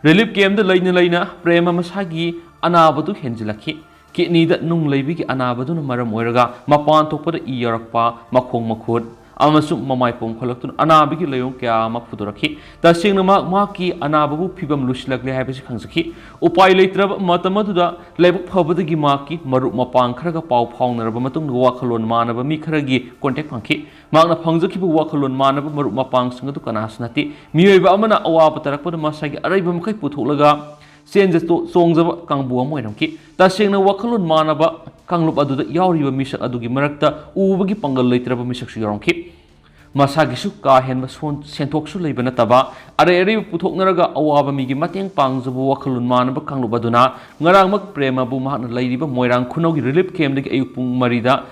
ꯔꯤꯂꯤꯐ ꯀꯦꯝꯗ ꯂꯩꯅ ꯂꯩꯅ ꯄ꯭ꯔꯦꯃ ꯃꯁꯥꯒꯤ ꯑꯅꯥꯕꯗꯨ ꯍꯦꯟꯖꯤꯜꯂꯛꯈꯤ꯫ ꯀꯤꯗꯅꯤꯗ ꯅꯨꯡ ꯂꯩꯕꯒꯤ ꯑꯅꯥꯕꯗꯨꯅ ꯃꯔꯝ ꯑꯣꯏꯔꯒ ꯃꯄꯥꯟ ꯊꯣꯛꯄꯗ ꯏ ꯌꯥꯎꯔꯛꯄ, ꯃꯈꯣꯡ ꯃꯈꯨꯠ ꯑꯃꯁꯨꯡ ꯃꯃꯥꯏ ꯄꯣꯝꯈꯠꯂꯛꯇꯨꯅ ꯑꯅꯥꯕꯒꯤ ꯂꯥꯏꯑꯣꯡ ꯀꯌꯥ ꯑꯃ ꯐꯨꯗꯣꯔꯛꯈꯤ꯫ ꯇꯁꯦꯡꯅ ꯃꯍꯥꯛ ꯃꯍꯥꯛꯀꯤ ꯑꯅꯥꯕꯕꯨ ꯐꯤꯕꯝ ꯂꯨꯁꯤꯜꯂꯛꯂꯦ ꯍꯥꯏꯕꯁꯤ ꯈꯪꯖꯈꯤ꯫ ꯎꯄꯥꯏ ꯂꯩꯇ꯭ꯔꯕ ꯃꯇꯝ ꯑꯗꯨꯗ ꯂꯥꯏꯕꯛ ꯐꯕꯗꯒꯤ ꯃꯍꯥꯛꯀꯤ ꯃꯔꯨꯞ ꯃꯄꯥꯡ ꯈꯔꯒ ꯄꯥꯎ ꯐꯥꯎꯅꯔꯕ ꯃꯇꯨꯡꯗ ꯋꯥꯈꯜꯂꯣꯟ ꯃꯥꯟꯅꯕ ꯃꯤ ꯈꯔꯒꯤ ꯀꯣꯟꯇꯦꯛ ꯐꯪꯈꯤ꯫ ꯃꯍꯥꯛꯅ ꯐꯪꯖꯈꯤꯕ ꯋꯥꯈꯜꯂꯣꯟ ꯃꯥꯟꯅꯕ ꯃꯔꯨꯞ ꯃꯄꯥꯡꯁꯤꯡ ꯑꯗꯨ ꯀꯅꯥꯁꯨ ꯅꯠꯇꯦ꯫ ꯃꯤꯑꯣꯏꯕ ꯑꯃꯅ ꯑꯋꯥꯕ ꯇꯥꯔꯛꯄꯗ ꯃꯁꯥꯒꯤ ꯑꯔꯩꯕ ꯃꯈꯩ ꯄꯨꯊꯣꯛꯂꯒ ꯆꯦꯟꯖ ꯇꯣ-, ꯆꯣꯡꯖꯕ ꯀꯥꯡꯕꯨ ꯑꯃ ꯑꯣꯏꯔꯝꯈꯤ꯫ ꯇꯁꯦꯡꯅ ꯋꯥꯈꯜꯂꯣꯟ ꯃꯥꯟꯅꯕ ꯀꯥꯡꯂꯨꯞ ꯑꯗꯨꯗ ꯌꯥꯎꯔꯤꯕ ꯃꯤꯁꯛ ꯑꯗꯨꯒꯤ ꯃꯔꯛꯇ ꯎꯕꯒꯤ ꯄꯥꯡꯒꯜ ꯂꯩꯇ꯭ꯔꯕ ꯃꯤꯁꯛꯁꯨ ꯌꯥꯎꯔꯝꯈꯤ꯫ ꯃꯁꯥꯒꯤꯁꯨ ꯀꯥ ꯍꯦꯟꯕ ꯁꯣꯟ-, ꯁꯦꯟꯊꯣꯛꯁꯨ ꯂꯩꯕ ꯅꯠꯇꯕ, ꯑꯔꯩ ꯑꯔꯩꯕ ꯄꯨꯊꯣꯛꯅꯔꯒ ꯑꯋꯥꯕ ꯃꯤꯒꯤ ꯃꯇꯦꯡ ꯄꯥꯡꯖꯕ ꯋꯥꯈꯜꯂꯣꯟ ꯃꯥꯟꯅꯕ ꯀꯥꯡꯂꯨꯞ ꯑꯗꯨꯅ ꯉꯔꯥꯡꯃꯛ ꯄ꯭ꯔꯦꯃꯕꯨ ꯃꯍꯥꯛꯅ ꯂꯩꯔꯤꯕ ꯃꯣꯏꯔꯥꯡ ꯈꯨꯅꯧꯒꯤ ꯔꯤꯂꯤꯐ ꯀꯦꯝꯗꯒꯤ ꯑꯌꯨꯛ ꯄꯨꯡ ꯃꯔꯤꯗ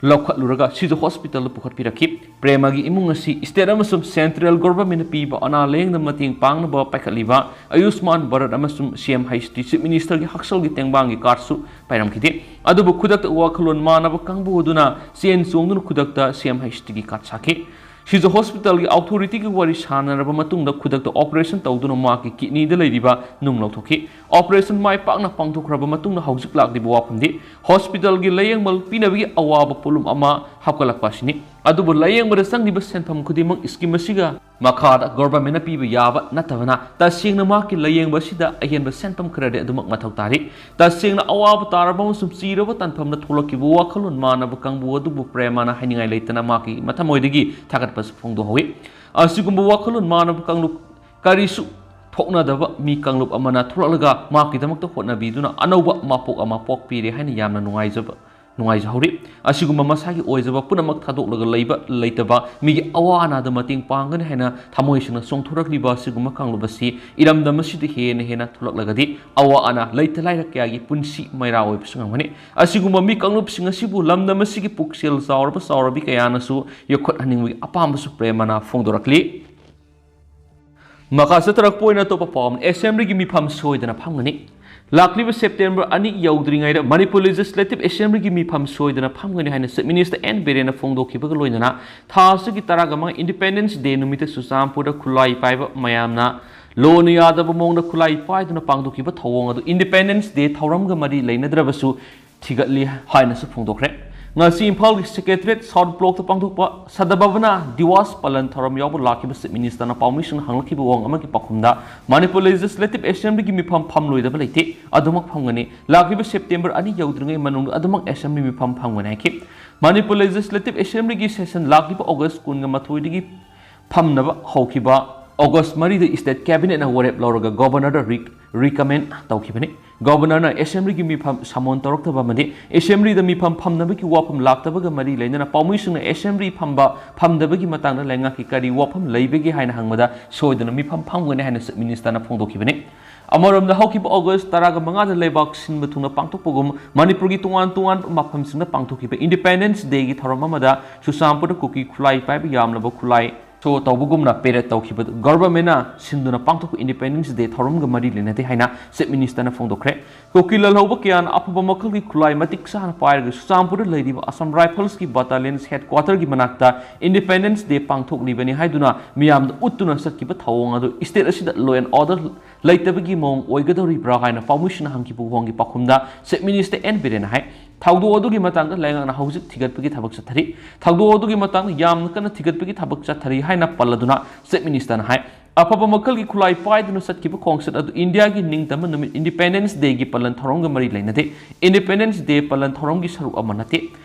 ꯂꯧꯈꯠꯂꯨꯔꯒ ꯁꯤꯖ ꯍꯣꯁꯄꯤꯇꯥꯜꯗ ꯄꯨꯈꯠꯄꯤꯔꯛꯈꯤ꯫ ꯄ꯭ꯔꯦꯃꯒꯤ ꯏꯃꯨꯡ ꯑꯁꯤ ꯁ꯭ꯇꯦꯠ ꯑꯃꯁꯨꯡ ꯁꯦꯟꯇ꯭ꯔꯦꯜ ꯒꯣꯚꯔꯟꯃꯦꯟꯠꯅ ꯄꯤꯕ ꯑꯅꯥ ꯂꯥꯌꯦꯡꯗ ꯃꯇꯦꯡ ꯄꯥꯡꯅꯕ ꯄꯥꯏꯈꯠꯂꯤꯕ ꯑꯌꯨꯁꯃꯥꯟ ꯚꯥꯔꯠ ꯑꯃꯁꯨꯡ ꯁꯤ ꯑꯦꯝ ꯍꯩꯆ ꯗꯤ ꯆꯤꯐ ꯃꯤꯅꯤꯁꯇꯔꯒꯤ ꯍꯛꯁꯦꯜꯒꯤ ꯇꯦꯡꯕꯥꯡꯒꯤ ꯀꯥꯔꯗꯁꯨ ꯄꯥꯏꯔꯝꯈꯤꯗꯦ꯫ ꯑꯗꯨꯕꯨ ꯈꯨꯗꯛꯇ ꯋꯥꯈꯜꯂꯣꯟ ꯃꯥꯟꯅꯕ ꯀꯥꯡꯕꯨ ꯑꯗꯨꯅ ꯆꯦꯟ ꯆꯣꯡꯗꯨꯅ ꯈꯨꯗꯛꯇ ꯁꯤ ꯑꯦꯝ ꯍꯩꯆ ꯗꯤꯒꯤ ꯀꯥꯔꯗ ꯁꯥꯈꯤ꯫ ꯁꯤꯖ ꯍꯣꯁꯄꯤꯇꯥꯜꯒꯤ ꯑꯣꯊꯣꯔꯤꯇꯤꯒꯤ ꯋꯥꯔꯤ ꯁꯥꯟꯅꯔꯕ ꯃꯇꯨꯡꯗ ꯈꯨꯗꯛꯇ ꯑꯣꯄꯔꯦꯁꯟ ꯇꯧꯗꯨꯅ ꯃꯍꯥꯛꯀꯤ ꯀꯤꯗꯅꯤꯗ ꯂꯩꯔꯤꯕ ꯅꯨꯡ ꯂꯧꯊꯣꯛꯈꯤ꯫ ꯑꯣꯄꯔꯦꯁꯟ ꯃꯥꯏ ꯄꯥꯛꯅ ꯄꯥꯡꯊꯣꯛꯈ꯭ꯔꯕ ꯃꯇꯨꯡꯗ ꯍꯧꯖꯤꯛ ꯂꯥꯛꯂꯤꯕ ꯋꯥꯐꯝꯗꯤ ꯍꯣꯁꯄꯤꯇꯥꯜꯒꯤ ꯂꯥꯌꯦꯡꯕ ꯄꯤꯅꯕꯒꯤ ꯑꯋꯥꯕ ꯄꯣꯠꯂꯨꯝ ꯑꯃ ꯍꯥꯞꯀꯠꯂꯛꯄ ꯑꯁꯤꯅꯤ꯫ ꯑꯗꯨꯕꯨ ꯂꯥꯌꯦꯡꯕꯗ ꯆꯪꯂꯤꯕ ꯁꯦꯟꯐꯝ ꯈꯨꯗꯤꯡꯃꯛ ꯁ꯭ꯀꯤꯝ ꯑꯁꯤꯒ ꯃꯈꯥꯗ ꯒꯣꯚꯔꯟꯃꯦꯟꯠꯅ ꯄꯤꯕ ꯌꯥꯕ ꯅꯠꯇꯕꯅ ꯇꯁꯦꯡꯅ ꯃꯍꯥꯛꯀꯤ ꯂꯥꯌꯦꯡꯕ ꯑꯁꯤꯗ ꯑꯍꯦꯟꯕ ꯁꯦꯟꯐꯝ ꯈꯔꯗꯤ ꯑꯗꯨꯃꯛ ꯃꯊꯧ ꯇꯥꯔꯤ꯫ ꯇꯁꯦꯡꯅ ꯑꯋꯥꯕ ꯇꯥꯔꯕ ꯑꯃꯁꯨꯡ ꯆꯤꯔꯕ ꯇꯥꯟꯐꯝꯗ ꯊꯣꯛꯂꯛꯈꯤꯕ ꯋꯥꯈꯜꯂꯣꯟ ꯃꯥꯟꯅꯕ ꯀꯥꯡꯕꯨ ꯑꯗꯨꯕꯨ ꯄ꯭ꯔꯦꯃꯅ ꯍꯥꯏꯅꯤꯡꯉꯥꯏ ꯂꯩꯇꯅ ꯃꯍꯥꯛꯀꯤ ꯃꯊꯃꯣꯏꯗꯒꯤ ꯊꯥꯒꯠꯄꯁꯨ ꯐꯣꯡꯗꯣꯛꯍꯧꯏ꯫ ꯑꯁꯤꯒꯨꯝꯕ ꯋꯥꯈꯜꯂꯣꯟ ꯃꯥꯟꯅꯕ ꯀꯥꯡꯂꯨꯞ ꯀꯔꯤꯁꯨ ꯊꯣꯛꯅꯗꯕ ꯃꯤ ꯀꯥꯡꯂꯨꯞ ꯑꯃꯅ ꯊꯣꯛꯂꯛꯂꯒ ꯃꯍꯥꯛꯀꯤꯗꯃꯛꯇ ꯍꯣꯠꯅꯕꯤꯗꯨꯅ ꯑꯅꯧꯕ ꯃꯄꯣꯛ ꯑꯃ ꯄꯣꯛꯄꯤꯔꯦ ꯍꯥꯏꯅ ꯌꯥꯝꯅ ꯅꯨꯡꯉꯥꯏꯖꯕ ꯅꯨꯡꯉꯥꯏꯖꯍꯧꯔꯤ꯫ ꯑꯁꯤꯒꯨꯝꯕ ꯃꯁꯥꯒꯤ ꯑꯣꯏꯖꯕ ꯄꯨꯝꯅꯃꯛ ꯊꯥꯗꯣꯛꯂꯒ ꯂꯩꯕ ꯂꯩꯇꯕ, ꯃꯤꯒꯤ ꯑꯋꯥ ꯑꯅꯥꯗ ꯃꯇꯦꯡ ꯄꯥꯡꯒꯅꯤ ꯍꯥꯏꯅ ꯊꯃꯣꯏ ꯁꯦꯡꯅ ꯆꯣꯡꯊꯣꯔꯛꯂꯤꯕ ꯑꯁꯤꯒꯨꯝꯕ ꯀꯥꯡꯂꯨꯞ ꯑꯁꯤ ꯏꯔꯝꯗꯝ ꯑꯁꯤꯗ ꯍꯦꯟꯅ ꯍꯦꯟꯅ ꯊꯣꯛꯂꯛꯂꯒꯗꯤ ꯑꯋꯥ ꯑꯅꯥ ꯂꯩꯇ ꯂꯥꯏꯔ ꯀꯌꯥꯒꯤ ꯄꯨꯟꯁꯤ ꯃꯩꯔꯥ ꯑꯣꯏꯕꯁꯨ ꯉꯝꯒꯅꯤ꯫ ꯑꯁꯤꯒꯨꯝꯕ ꯃꯤ ꯀꯥꯡꯂꯨꯞꯁꯤꯡ ꯑꯁꯤꯕꯨ ꯂꯝꯗꯝ ꯑꯁꯤꯒꯤ ꯄꯨꯛꯆꯦꯜ ꯆꯥꯎꯔꯕ ꯆꯥꯎꯔꯕꯤ ꯀꯌꯥꯅꯁꯨ ꯌꯣꯛꯈꯠꯍꯟꯅꯤꯡꯕꯒꯤ ꯑꯄꯥꯝꯕꯁꯨ ꯄ꯭ꯔꯦꯃꯅ ꯐꯣꯡꯗꯣꯔꯛꯂꯤ꯫ ꯃꯈꯥ ꯆꯠꯊꯔꯛꯄ ꯑꯣꯏꯅ ꯑꯇꯣꯞꯄ ꯄꯥꯎ ꯑꯃꯅ, ꯑꯦꯁꯦꯝꯕ꯭ꯂꯤꯒꯤ ꯃꯤꯐꯝ ꯁꯣꯏꯗꯅ ꯐꯝꯒꯅꯤ꯫ ꯂꯥꯛꯂꯤꯕ ꯁꯦꯞꯇꯦꯝꯕꯔ ꯑꯅꯤ ꯌꯧꯗ꯭ꯔꯤꯉꯩꯗ ꯃꯅꯤꯄꯨꯔ ꯂꯦꯖꯤꯁꯂꯦꯇꯤꯚ ꯑꯦꯁꯦꯝꯕ꯭ꯂꯤꯒꯤ ꯃꯤꯐꯝ ꯁꯣꯏꯗꯅ ꯐꯝꯒꯅꯤ ꯍꯥꯏꯅ ꯆꯤꯐ ꯃꯤꯅꯤꯁꯇꯔ ꯑꯦꯟ ꯕꯤꯔꯦꯟꯅ ꯐꯣꯡꯗꯣꯛꯈꯤꯕꯒ ꯂꯣꯏꯅꯅ ꯊꯥ ꯑꯁꯤꯒꯤ ꯇꯔꯥꯒ ꯃꯉꯥ ꯏꯟꯗꯤꯄꯦꯟꯗꯦꯟꯁ ꯗꯦ ꯅꯨꯃꯤꯠꯇ ꯆꯨꯔꯆꯥꯟꯄꯨꯔꯗ ꯈꯨꯠꯂꯥꯏ ꯄꯥꯏꯕ ꯃꯌꯥꯝꯅ ꯂꯣꯅ ꯌꯥꯗꯕ ꯃꯑꯣꯡꯗ ꯈꯨꯠꯂꯥꯏ ꯄꯥꯏꯗꯨꯅ ꯄꯥꯡꯊꯣꯛꯈꯤꯕ ꯊꯧꯑꯣꯡ ꯑꯗꯨ ꯏꯟꯗꯤꯄꯦꯟꯗꯦꯟꯁ ꯗꯦ ꯊꯧꯔꯝꯒ ꯃꯔꯤ ꯂꯩꯅꯗ꯭ꯔꯕꯁꯨ ꯊꯤꯒꯠꯂꯤ ꯍꯥꯏꯅꯁꯨ ꯐꯣꯡꯗꯣꯛꯈ꯭ꯔꯦ꯫ ꯉꯁꯤ ꯏꯝꯐꯥꯜꯒꯤ ꯁꯦꯀ꯭ꯔꯦꯇꯔꯤꯌꯦꯠ ꯁꯥꯎꯠ ꯕ꯭ꯂꯣꯛꯇ ꯄꯥꯡꯊꯣꯛꯄ ꯁꯗꯚꯥꯕꯅꯥ ꯗꯤꯋꯥꯁ ꯄꯥꯂꯟ ꯊꯧꯔꯝ ꯌꯥꯎꯕ ꯂꯥꯛꯈꯤꯕ ꯆꯤꯐ ꯃꯤꯅꯤꯁꯇꯔꯅ ꯄꯥꯎꯃꯤꯁꯤꯡꯅ ꯍꯪꯂꯛꯈꯤꯕ ꯋꯥꯍꯪ ꯑꯃꯒꯤ ꯄꯥꯎꯈꯨꯝꯗ, ꯃꯅꯤꯄꯨꯔ ꯂꯦꯖꯤꯁꯂꯦꯇꯤꯚ ꯑꯦꯁꯦꯝꯕ꯭ꯂꯤꯒꯤ ꯃꯤꯐꯝ ꯐꯝꯂꯣꯏꯗꯕ ꯂꯩꯇꯦ, ꯑꯗꯨꯃꯛ ꯐꯝꯒꯅꯤ꯫ ꯂꯥꯛꯂꯤꯕ ꯁꯦꯞꯇꯦꯝꯕꯔ ꯑꯅꯤ ꯌꯧꯗ꯭ꯔꯤꯉꯩ ꯃꯅꯨꯡꯗ ꯑꯗꯨꯃꯛ ꯑꯦꯁꯦꯝꯕ꯭ꯂꯤ ꯃꯤꯐꯝ ꯐꯝꯒꯅꯤ ꯍꯥꯏꯈꯤ꯫ ꯃꯅꯤꯄꯨꯔ ꯂꯦꯖꯤꯁꯂꯦꯇꯤꯚ ꯑꯦꯁꯦꯝꯕ꯭ꯂꯤꯒꯤ ꯁꯦꯁꯟ ꯂꯥꯛꯂꯤꯕ ꯑꯣꯒꯁ ꯀꯨꯟꯒ ꯃꯥꯊꯣꯏꯗꯒꯤ ꯐꯝꯅꯕ ꯍꯧꯈꯤꯕ꯫ ꯑꯣꯒꯁ ꯃꯔꯤꯗ ꯁ꯭ꯇꯦꯠ ꯀꯦꯕꯤꯅꯦꯠꯅ ꯋꯥꯔꯦꯞ ꯂꯧꯔꯒ ꯒꯣꯚꯔꯅꯔꯗ ꯔꯤ-, ꯔꯤꯀꯃꯦꯟ ꯇꯧꯈꯤꯕꯅꯤ꯫ ꯒꯣꯚꯔꯅꯔꯅ ꯑꯦꯁꯦꯝꯕ꯭ꯂꯤꯒꯤ ꯃꯤꯐꯝ ꯁꯃꯣꯟ ꯇꯧꯔꯛꯇꯕ ꯑꯃꯗꯤ ꯑꯦꯁꯦꯝꯕ꯭ꯂꯤꯗ ꯃꯤꯐꯝ ꯐꯝꯅꯕꯒꯤ ꯋꯥꯐꯝ ꯂꯥꯛꯇꯕꯒ ꯃꯔꯤ ꯂꯩꯅꯅ ꯄꯥꯎꯃꯤꯁꯤꯡꯅ ꯑꯦꯁꯦꯝꯕ꯭ꯂꯤ ꯐꯝꯕ ꯐꯝꯗꯕꯒꯤ ꯃꯇꯥꯡꯗ ꯂꯩꯉꯥꯛꯀꯤ ꯀꯔꯤ ꯋꯥꯐꯝ ꯂꯩꯕꯒꯦ ꯍꯥꯏꯅ ꯍꯪꯕꯗ ꯁꯣꯏꯗꯅ ꯃꯤꯐꯝ ꯐꯝꯒꯅꯤ ꯍꯥꯏꯅ ꯆꯤꯐ ꯃꯤꯅꯤꯁꯇꯔꯅ ꯐꯣꯡꯗꯣꯛꯈꯤꯕꯅꯤ꯫ ꯑꯃꯔꯣꯝꯗ ꯍꯧꯈꯤꯕ ꯑꯣꯒꯁ ꯇꯔꯥꯒ ꯃꯉꯥꯗ ꯂꯩꯕꯥꯛ ꯁꯤꯟꯕ ꯊꯨꯡꯅ ꯄꯥꯡꯊꯣꯛꯄꯒꯨꯝ ꯃꯅꯤꯄꯨꯔꯒꯤ ꯇꯣꯉꯥꯟ ꯇꯣꯉꯥꯟꯕ ꯃꯐꯝꯁꯤꯡꯗ ꯄꯥꯡꯊꯣꯛꯈꯤꯕ ꯏꯟꯗꯤꯄꯦꯟꯗꯦꯟꯁ ꯗꯦꯒꯤ ꯊꯧꯔꯝ ꯑꯃꯗ ꯆꯨꯔꯆꯥꯟꯄꯨꯔꯗ ꯀꯨꯀꯤ ꯈꯨꯠꯂꯥꯏ ꯄꯥꯏꯕ ꯌꯥꯝꯂꯕ ꯈꯨꯠꯂꯥꯏ ꯁꯣ ꯇꯧꯕꯒꯨꯝꯅ ꯄꯦꯔꯦꯗ ꯇꯧꯈꯤꯕꯗꯨ ꯒꯚꯔꯟꯃꯦꯟꯠꯅ ꯁꯤꯟꯗꯨꯅ ꯄꯥꯡꯊꯣꯛꯄ ꯏꯟꯗꯤꯄꯦꯟꯗꯦꯟꯁ ꯗꯦ ꯊꯧꯔꯝꯒ ꯃꯔꯤ ꯂꯩꯅꯗꯦ ꯍꯥꯏꯅ ꯆꯤꯐ ꯃꯤꯅꯤꯁꯇꯔꯅ ꯐꯣꯡꯗꯣꯛꯈ꯭ꯔꯦ꯫ ꯀꯨꯀꯤ ꯂꯥꯜꯍꯧꯕ ꯀꯌꯥꯅ ꯑꯐꯕ ꯃꯈꯜꯒꯤ ꯈꯨꯠꯂꯥꯏ ꯃꯇꯤꯛ ꯆꯥꯅ ꯄꯥꯏꯔꯒ ꯆꯨꯔꯆꯥꯟꯄꯨꯔꯗ ꯂꯩꯔꯤꯕ ꯑꯁꯥꯝ ꯔꯥꯏꯐꯜꯁꯀꯤ ꯕꯠꯇꯥꯂꯤꯌꯟꯁ ꯍꯦꯗꯀ꯭ꯋꯥꯇꯔꯒꯤ ꯃꯅꯥꯛꯇ ꯏꯟꯗꯤꯄꯦꯟꯗꯦꯟꯁ ꯗꯦ ꯄꯥꯡꯊꯣꯛꯂꯤꯕꯅꯤ ꯍꯥꯏꯗꯨꯅ ꯃꯤꯌꯥꯝꯗ ꯎꯠꯇꯨꯅ ꯆꯠꯈꯤꯕ ꯊꯧꯑꯣꯡ ꯑꯗꯨ ꯁ꯭ꯇꯦꯠ ꯑꯁꯤꯗ ꯂꯣ ꯑꯦꯟ ꯑꯣꯔꯗꯔ ꯂꯩꯇꯕꯒꯤ ꯃꯑꯣꯡ ꯑꯣꯏꯒꯗꯧꯔꯤꯕ꯭ꯔꯥ ꯍꯥꯏꯅ ꯄꯥꯎꯃꯤꯁꯤꯡꯅ ꯍꯪꯈꯤꯕ ꯋꯥꯍꯪꯒꯤ ꯄꯥꯎꯈꯨꯝꯗ ꯆꯤꯐ ꯃꯤꯅꯤꯁꯇꯔ ꯑꯦꯟ ꯕꯤꯔꯦꯟꯅ ꯍꯥꯏ, ꯊꯧꯗꯣꯛ ꯑꯗꯨꯒꯤ ꯃꯇꯥꯡꯗ ꯂꯩꯉꯥꯛꯅ ꯍꯧꯖꯤꯛ ꯊꯤꯒꯠꯄꯒꯤ ꯊꯕꯛ ꯆꯠꯊꯔꯤ꯫ ꯊꯧꯗꯣꯛ ꯑꯗꯨꯒꯤ ꯃꯇꯥꯡꯗ ꯌꯥꯝꯅ ꯀꯟꯅ ꯊꯤꯒꯠꯄꯒꯤ ꯊꯕꯛ ꯆꯠꯊꯔꯤ ꯍꯥꯏꯅ ꯄꯜꯂꯗꯨꯅ ꯆꯤꯐ ꯃꯤꯅꯤꯁꯇꯔꯅ ꯍꯥꯏ, ꯑꯐꯕ ꯃꯈꯜꯒꯤ ꯈꯨꯠꯂꯥꯏ ꯄꯥꯏꯗꯨꯅ ꯆꯠꯈꯤꯕ ꯈꯣꯡꯆꯠ ꯑꯗꯨ ꯏꯟꯗꯤꯌꯥꯒꯤ ꯅꯤꯡꯇꯝꯕ ꯅꯨꯃꯤꯠ ꯏꯟꯗꯤꯄꯦꯟꯗꯦꯟꯁ ꯗꯦꯒꯤ ꯄꯥꯂꯟ ꯊꯧꯔꯝꯒ ꯃꯔꯤ ꯂꯩꯅꯗꯦ꯫ ꯏꯟꯗꯤꯄꯦꯟꯗꯦꯟꯁ ꯗꯦ ꯄꯥꯂꯟ ꯊꯧꯔꯝꯒꯤ ꯁꯔꯨꯛ ꯑꯃ ꯅꯠꯇꯦ꯫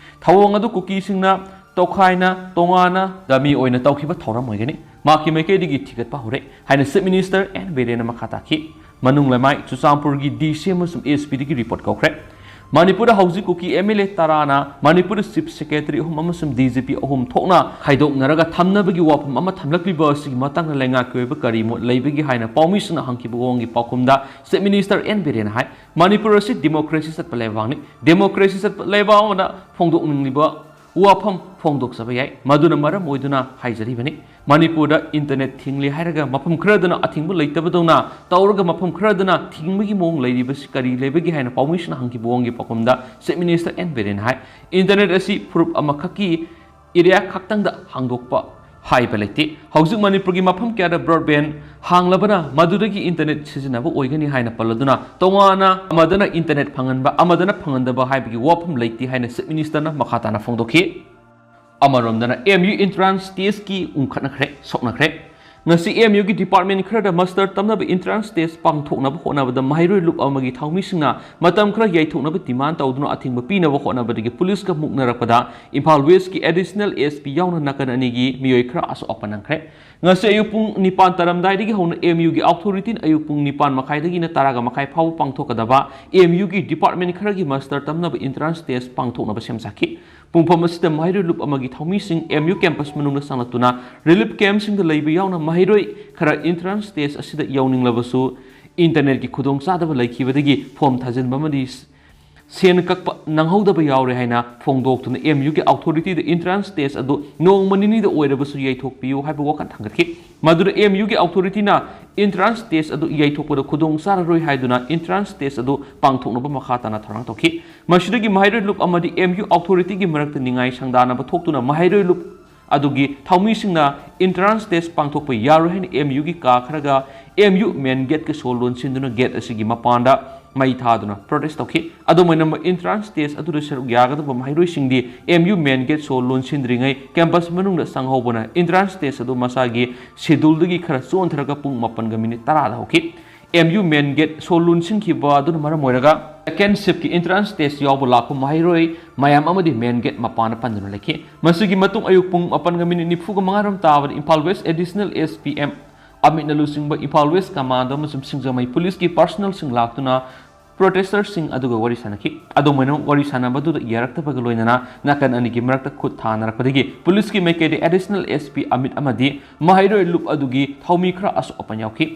ꯊꯧꯑꯣꯡ ꯑꯗꯨ ꯀꯨꯀꯤꯁꯤꯡꯅ ꯇꯣꯈꯥꯏꯅ ꯇꯣꯉꯥꯟꯅ ꯗꯃꯤ ꯑꯣꯏꯅ ꯇꯧꯈꯤꯕ ꯊꯧꯔꯝ ꯑꯣꯏꯒꯅꯤ꯫ ꯃꯍꯥꯛꯀꯤ ꯃꯥꯏꯀꯩꯗꯒꯤ ꯊꯤꯒꯠꯄ ꯍꯧꯔꯦ ꯍꯥꯏꯅ ꯆꯤꯐ ꯃꯤꯅꯤꯁꯇꯔ ꯑꯦꯟ ꯕꯤꯔꯦꯟꯅ ꯃꯈꯥ ꯇꯥꯈꯤ꯫ ꯃꯅꯨꯡ ꯂꯩꯃꯥꯏ, ꯆꯨꯔꯆꯥꯟꯄꯨꯔꯒꯤ ꯗꯤ ꯁꯤ ꯑꯃꯁꯨꯡ ꯑꯦꯁ ꯄꯤꯗꯒꯤ ꯔꯤꯄꯣꯔꯠ ꯀꯧꯈ꯭ꯔꯦ꯫ ꯃꯅꯤꯄꯨꯔꯗ ꯍꯧꯖꯤꯛ ꯀꯨꯀꯤ ꯑꯦꯝ ꯑꯦꯜ ꯑꯦ ꯇꯔꯥꯅ ꯃꯅꯤꯄꯨꯔꯗ ꯆꯤꯐ ꯁꯦꯀ꯭ꯔꯦꯇꯔꯤ ꯑꯍꯨꯝ ꯑꯃꯁꯨꯡ ꯗꯤ ꯖꯤ ꯄꯤ ꯑꯍꯨꯝ ꯊꯣꯛꯅ ꯈꯥꯏꯗꯣꯛꯅꯔꯒ ꯊꯝꯅꯕꯒꯤ ꯋꯥꯐꯝ ꯑꯃ ꯊꯝꯂꯛꯂꯤꯕ ꯑꯁꯤꯒꯤ ꯃꯇꯥꯡꯗ ꯂꯩꯉꯥꯛꯀꯤ ꯑꯣꯏꯕ ꯀꯔꯤ ꯃꯣꯠ ꯂꯩꯕꯒꯦ ꯍꯥꯏꯅ ꯄꯥꯎꯃꯤꯁꯤꯡꯅ ꯍꯪꯈꯤꯕ ꯋꯥꯍꯪꯒꯤ ꯄꯥꯎꯈꯨꯝꯗ ꯆꯤꯐ ꯃꯤꯅꯤꯁꯇꯔ ꯑꯦꯟ ꯕꯤꯔꯦꯟꯅ ꯍꯥꯏ, ꯃꯅꯤꯄꯨꯔ ꯑꯁꯤ ꯗꯦꯃꯣꯀ꯭ꯔꯦꯁꯤ ꯆꯠꯄ ꯂꯩꯕꯥꯛꯅꯤ꯫ ꯗꯦꯃꯣꯀ꯭ꯔꯦꯁꯤ ꯆꯠꯄ ꯂꯩꯕꯥꯛ ꯑꯃꯗ ꯐꯣꯡꯗꯣꯛꯅꯤꯡꯂꯤꯕ ꯋꯥꯐꯝ ꯐꯣꯡꯗꯣꯛꯆꯕ ꯌꯥꯏ꯫ ꯃꯗꯨꯅ ꯃꯔꯝ ꯑꯣꯏꯗꯨꯅ ꯍꯥꯏꯖꯔꯤꯕꯅꯤ꯫ ꯃꯅꯤꯄꯨꯔꯗ ꯏꯟꯇꯔꯅꯦꯠ ꯊꯤꯡꯂꯤ ꯍꯥꯏꯔꯒ ꯃꯐꯝ ꯈꯔꯗꯅ ꯑꯊꯤꯡꯕ ꯂꯩꯇꯕꯗꯧꯅ ꯇꯧꯔꯒ ꯃꯐꯝ ꯈꯔꯗꯅ ꯊꯤꯡꯕꯒꯤ ꯃꯑꯣꯡ ꯂꯩꯔꯤꯕꯁꯤ ꯀꯔꯤ ꯂꯩꯕꯒꯦ ꯍꯥꯏꯅ ꯄꯥꯎꯃꯤꯁꯤꯡꯅ ꯍꯪꯈꯤꯕ ꯋꯥꯍꯪꯒꯤ ꯄꯥꯎꯈꯨꯝꯗ ꯆꯤꯐ ꯃꯤꯅꯤꯁꯇꯔ ꯑꯦꯟ ꯕꯤꯔꯦꯟꯅ ꯍꯥꯏ, ꯏꯟꯇꯔꯅꯦꯠ ꯑꯁꯤ ꯐꯨꯔꯨꯞ ꯑꯃꯈꯛꯀꯤ ꯑꯦꯔꯤꯌꯥ ꯈꯛꯇꯪꯗ ꯍꯥꯡꯗꯣꯛꯄ ꯍꯥꯏꯕ ꯂꯩꯇꯦ꯫ ꯍꯧꯖꯤꯛ ꯃꯅꯤꯄꯨꯔꯒꯤ ꯃꯐꯝ ꯀꯌꯥꯗ ꯕ꯭ꯔꯣꯗꯕꯦꯟ ꯍꯥꯡꯂꯕꯅ ꯃꯗꯨꯗꯒꯤ ꯏꯟꯇꯔꯅꯦꯠ ꯁꯤꯖꯤꯟꯅꯕ ꯑꯣꯏꯒꯅꯤ ꯍꯥꯏꯅ ꯄꯜꯂꯗꯨꯅ, ꯇꯣꯉꯥꯟꯅ ꯑꯃꯗꯅ ꯏꯟꯇꯔꯅꯦꯠ ꯐꯪꯍꯟꯕ, ꯑꯃꯗꯅ ꯐꯪꯍꯟꯗꯕ ꯍꯥꯏꯕꯒꯤ ꯋꯥꯐꯝ ꯂꯩꯇꯦ ꯍꯥꯏꯅ ꯆꯤꯐ ꯃꯤꯅꯤꯁꯇꯔꯅ ꯃꯈꯥ ꯇꯥꯅ ꯐꯣꯡꯗꯣꯛꯈꯤ꯫ ꯑꯃꯔꯣꯝꯗꯅ ꯑꯦꯝ ꯌꯨ ꯏꯟꯇ꯭ꯔꯥꯟꯁ ꯇꯦꯁꯀꯤ ꯎꯪꯈꯠꯅꯈ꯭ꯔꯦ, ꯁꯣꯛꯅꯈ꯭ꯔꯦ꯫ ꯉꯁꯤ ꯑꯦꯝ ꯌꯨꯒꯤ ꯗꯤꯄꯥꯔꯠꯃꯦꯟ ꯈꯔꯗ ꯃꯥꯁꯇꯔ ꯇꯝꯅꯕ ꯏꯟꯇ꯭ꯔꯥꯟꯁ ꯇꯦꯁ ꯄꯥꯡꯊꯣꯛꯅꯕ ꯍꯣꯠꯅꯕꯗ ꯃꯍꯩꯔꯣꯏ ꯂꯨꯞ ꯑꯃꯒꯤ ꯊꯧꯃꯤꯁꯤꯡꯅ ꯃꯇꯝ ꯈꯔ ꯌꯩꯊꯣꯛꯅꯕ ꯗꯤꯃꯥꯟ ꯇꯧꯗꯨꯅ ꯑꯊꯤꯡꯕ ꯄꯤꯅꯕ ꯍꯣꯠꯅꯕꯗꯒꯤ ꯄꯨꯂꯤꯁꯀ ꯃꯨꯛꯅꯔꯛꯄꯗ ꯏꯝꯐꯥꯜ ꯋꯦꯁꯀꯤ ꯑꯦꯗꯤꯁꯅꯦꯜ ꯑꯦꯁ ꯄꯤ ꯌꯥꯎꯅ ꯅꯥꯀꯟ ꯑꯅꯤꯒꯤ ꯃꯤꯑꯣꯏ ꯈꯔ ꯑꯁꯣꯛ ꯑꯄꯟ ꯅꯪꯈ꯭ꯔꯦ꯫ ꯉꯁꯤ ꯑꯌꯨꯛ ꯄꯨꯡ ꯅꯤꯄꯥꯟ ꯇꯥꯔꯝꯗꯥꯏꯗꯒꯤ ꯍꯧꯅ ꯑꯦꯝ ꯌꯨꯒꯤ ꯑꯣꯊꯣꯔꯤꯇꯤꯅ ꯑꯌꯨꯛ ꯄꯨꯡ ꯅꯤꯄꯥꯟ ꯃꯈꯥꯏꯗꯒꯤꯅ ꯇꯔꯥꯒ ꯃꯈꯥꯏ ꯐꯥꯎꯕ ꯄꯥꯡꯊꯣꯛꯀꯗꯕ ꯑꯦꯝ ꯌꯨꯒꯤ ꯗꯤꯄꯥꯔꯠꯃꯦꯟ ꯈꯔꯒꯤ ꯃꯥꯁꯇꯔ ꯇꯝꯅꯕ ꯏꯟꯇ꯭ꯔꯥꯟꯁ ꯇꯦꯁ ꯄꯥꯡꯊꯣꯛꯅꯕ ꯁꯦꯝ ꯁꯥꯈꯤ꯫ ꯄꯨꯡꯐꯝ ꯑꯁꯤꯗ ꯃꯍꯩꯔꯣꯏ ꯂꯨꯞ ꯑꯃꯒꯤ ꯊꯧꯃꯤꯁꯤꯡ ꯑꯦꯝ ꯌꯨ ꯀꯦꯝꯄꯁ ꯃꯅꯨꯡꯗ ꯆꯪꯂꯛꯇꯨꯅ ꯔꯤꯂꯤꯐ ꯀꯦꯝꯞꯁꯤꯡꯗ ꯂꯩꯕ ꯌꯥꯎꯅ ꯃꯍꯩꯔꯣꯏ ꯈꯔ ꯏꯟꯇ꯭ꯔꯥꯟꯁ ꯇꯦꯁ ꯑꯁꯤꯗ ꯌꯥꯎꯅꯤꯡꯂꯕꯁꯨ ꯏꯟꯇꯔꯅꯦꯠꯀꯤ ꯈꯨꯗꯣꯡꯆꯥꯗꯕ ꯂꯩꯈꯤꯕꯗꯒꯤ ꯐꯣꯝ ꯊꯥꯖꯤꯟꯕ ꯑꯃꯗꯤ ꯁꯦꯟ ꯀꯛꯄ ꯅꯪꯍꯧꯗꯕ ꯌꯥꯎꯔꯦ ꯍꯥꯏꯅ ꯐꯣꯡꯗꯣꯛꯇꯨꯅ ꯑꯦꯝ ꯌꯨꯒꯤ ꯑꯣꯊꯣꯔꯤꯇꯤꯗ ꯏꯟꯇ꯭ꯔꯥꯟꯁ ꯇꯦꯁ ꯑꯗꯨ ꯅꯣꯡꯃ ꯅꯤꯅꯤꯗ ꯑꯣꯏꯔꯕꯁꯨ ꯌꯩꯊꯣꯛꯄꯤꯌꯨ ꯍꯥꯏꯕ ꯋꯥꯀꯠ ꯊꯥꯡꯒꯠꯈꯤ꯫ ꯃꯗꯨꯗ ꯑꯦꯝ ꯌꯨꯒꯤ ꯑꯣꯊꯣꯔꯤꯇꯤꯅ ꯏꯟꯇ꯭ꯔꯥꯟꯁ ꯇꯦꯁ ꯑꯗꯨ ꯌꯩꯊꯣꯛꯄꯗ ꯈꯨꯗꯣꯡ ꯆꯥꯔꯔꯣꯏ ꯍꯥꯏꯗꯨꯅ ꯏꯟꯇ꯭ꯔꯥꯟꯁ ꯇꯦꯁ ꯑꯗꯨ ꯄꯥꯡꯊꯣꯛꯅꯕ ꯃꯈꯥ ꯇꯥꯅ ꯊꯧꯔꯥꯡ ꯇꯧꯈꯤ꯫ ꯃꯁꯤꯗꯒꯤ ꯃꯍꯩꯔꯣꯏ ꯂꯨꯞ ꯑꯃꯗꯤ ꯑꯦꯝ ꯌꯨ ꯑꯣꯊꯣꯔꯤꯇꯤꯒꯤ ꯃꯔꯛꯇ ꯅꯤꯡꯉꯥꯏ ꯁꯪꯗꯥꯅꯕ ꯊꯣꯛꯇꯨꯅ ꯃꯍꯩꯔꯣꯏ ꯂꯨꯞ ꯑꯗꯨꯒꯤ ꯊꯧꯃꯤꯁꯤꯡꯅ ꯏꯟꯇ꯭ꯔꯥꯟꯁ ꯇꯦꯁ ꯄꯥꯡꯊꯣꯛꯄ ꯌꯥꯔꯣꯏ ꯍꯥꯏꯅ ꯑꯦꯝ ꯌꯨꯒꯤ ꯀꯥ ꯈꯔꯒ ꯑꯦꯝ ꯌꯨ ꯃꯦꯟ ꯒꯦꯠꯀ ꯁꯣ ꯂꯣꯟꯁꯤꯟꯗꯨꯅ ꯒꯦꯠ ꯑꯁꯤꯒꯤ ꯃꯄꯥꯟꯗ ꯃꯩ ꯊꯥꯗꯨꯅ ꯄ꯭ꯔꯣꯇꯦꯁ ꯇꯧꯈꯤ꯫ ꯑꯗꯨꯝ ꯑꯣꯏꯅꯃꯛ ꯏꯟꯇ꯭ꯔꯥꯟꯁ ꯇꯦꯁ ꯑꯗꯨꯗ ꯁꯔꯨꯛ ꯌꯥꯒꯗꯕ ꯃꯍꯩꯔꯣꯏꯁꯤꯡꯗꯤ ꯑꯦꯝ ꯌꯨ ꯃꯦꯟ ꯒꯦꯠ ꯁꯣ ꯂꯣꯟꯁꯤꯟꯗ꯭ꯔꯤꯉꯩ ꯀꯦꯝꯄꯁ ꯃꯅꯨꯡꯗ ꯆꯪꯍꯧꯕꯅ ꯏꯟꯇ꯭ꯔꯥꯟꯁ ꯇꯦꯁ ꯑꯗꯨ ꯃꯁꯥꯒꯤ ꯁꯦꯗꯨꯜꯗꯒꯤ ꯈꯔ ꯆꯣꯟꯊꯔꯒ ꯄꯨꯡ ꯃꯥꯄꯟꯒ ꯃꯤꯅꯤꯠ ꯇꯔꯥꯗ ꯍꯧꯈꯤ꯫ ꯑꯦꯝ ꯌꯨ ꯃꯦꯟ ꯒꯦꯠ ꯁꯣ ꯂꯣꯟꯁꯤꯟꯈꯤꯕ ꯑꯗꯨꯅ ꯃꯔꯝ ꯑꯣꯏꯔꯒ ꯁꯦꯀꯦꯟ ꯁꯤꯞꯀꯤ ꯏꯟꯇ꯭ꯔꯥꯟꯁ ꯇꯦꯁ ꯌꯥꯎꯕ ꯂꯥꯛꯄ ꯃꯍꯩꯔꯣꯏ ꯃꯌꯥꯝ ꯑꯃꯗꯤ ꯃꯦꯟ ꯒꯦꯠ ꯃꯄꯥꯟꯗ ꯄꯟꯗꯨꯅ ꯂꯩꯈꯤ꯫ ꯃꯁꯤꯒꯤ ꯃꯇꯨꯡ ꯑꯌꯨꯛ ꯄꯨꯡ ꯃꯥꯄꯟꯒ ꯃꯤꯅꯤꯠ ꯅꯤꯐꯨꯒ ꯃꯉꯥ ꯔꯣꯝ ꯇꯥꯕꯗ Imphal west additional S P M ꯑꯃꯤꯠꯅ ꯂꯨꯆꯤꯡꯕ ꯏꯝꯐꯥꯜ ꯋꯦꯁ ꯀꯃꯥꯟꯗꯣ ꯑꯃꯁꯨꯡ ꯁꯤꯡꯖꯃꯩ ꯄꯨꯂꯤꯁꯀꯤ ꯄꯥꯔꯁꯅꯦꯜꯁꯤꯡ ꯂꯥꯛꯇꯨꯅ ꯄ꯭ꯔꯣꯇꯦꯁꯇꯔꯁꯤꯡ ꯑꯗꯨꯒ ꯋꯥꯔꯤ ꯁꯥꯟꯅꯈꯤ꯫ ꯑꯗꯨꯝ ꯑꯣꯏꯅꯃꯛ, ꯋꯥꯔꯤ ꯁꯥꯟꯅꯕꯗꯨꯗ ꯌꯥꯔꯛꯇꯕꯒ ꯂꯣꯏꯅꯅ ꯅꯥꯀꯟ ꯑꯅꯤꯒꯤ ꯃꯔꯛꯇ ꯈꯨꯠ ꯊꯥꯅꯔꯛꯄꯗꯒꯤ ꯄꯨꯂꯤꯁꯀꯤ ꯃꯥꯏꯀꯩꯗ ꯑꯦꯗꯤꯁꯅꯦꯜ ꯑꯦꯁ ꯄꯤ ꯑꯃꯤꯠ ꯑꯃꯗꯤ ꯃꯍꯩꯔꯣꯏ ꯂꯨꯞ ꯑꯗꯨꯒꯤ ꯊꯧꯃꯤ ꯈꯔ ꯑꯁꯣꯛ ꯑꯄꯟ ꯌꯥꯎꯈꯤ꯫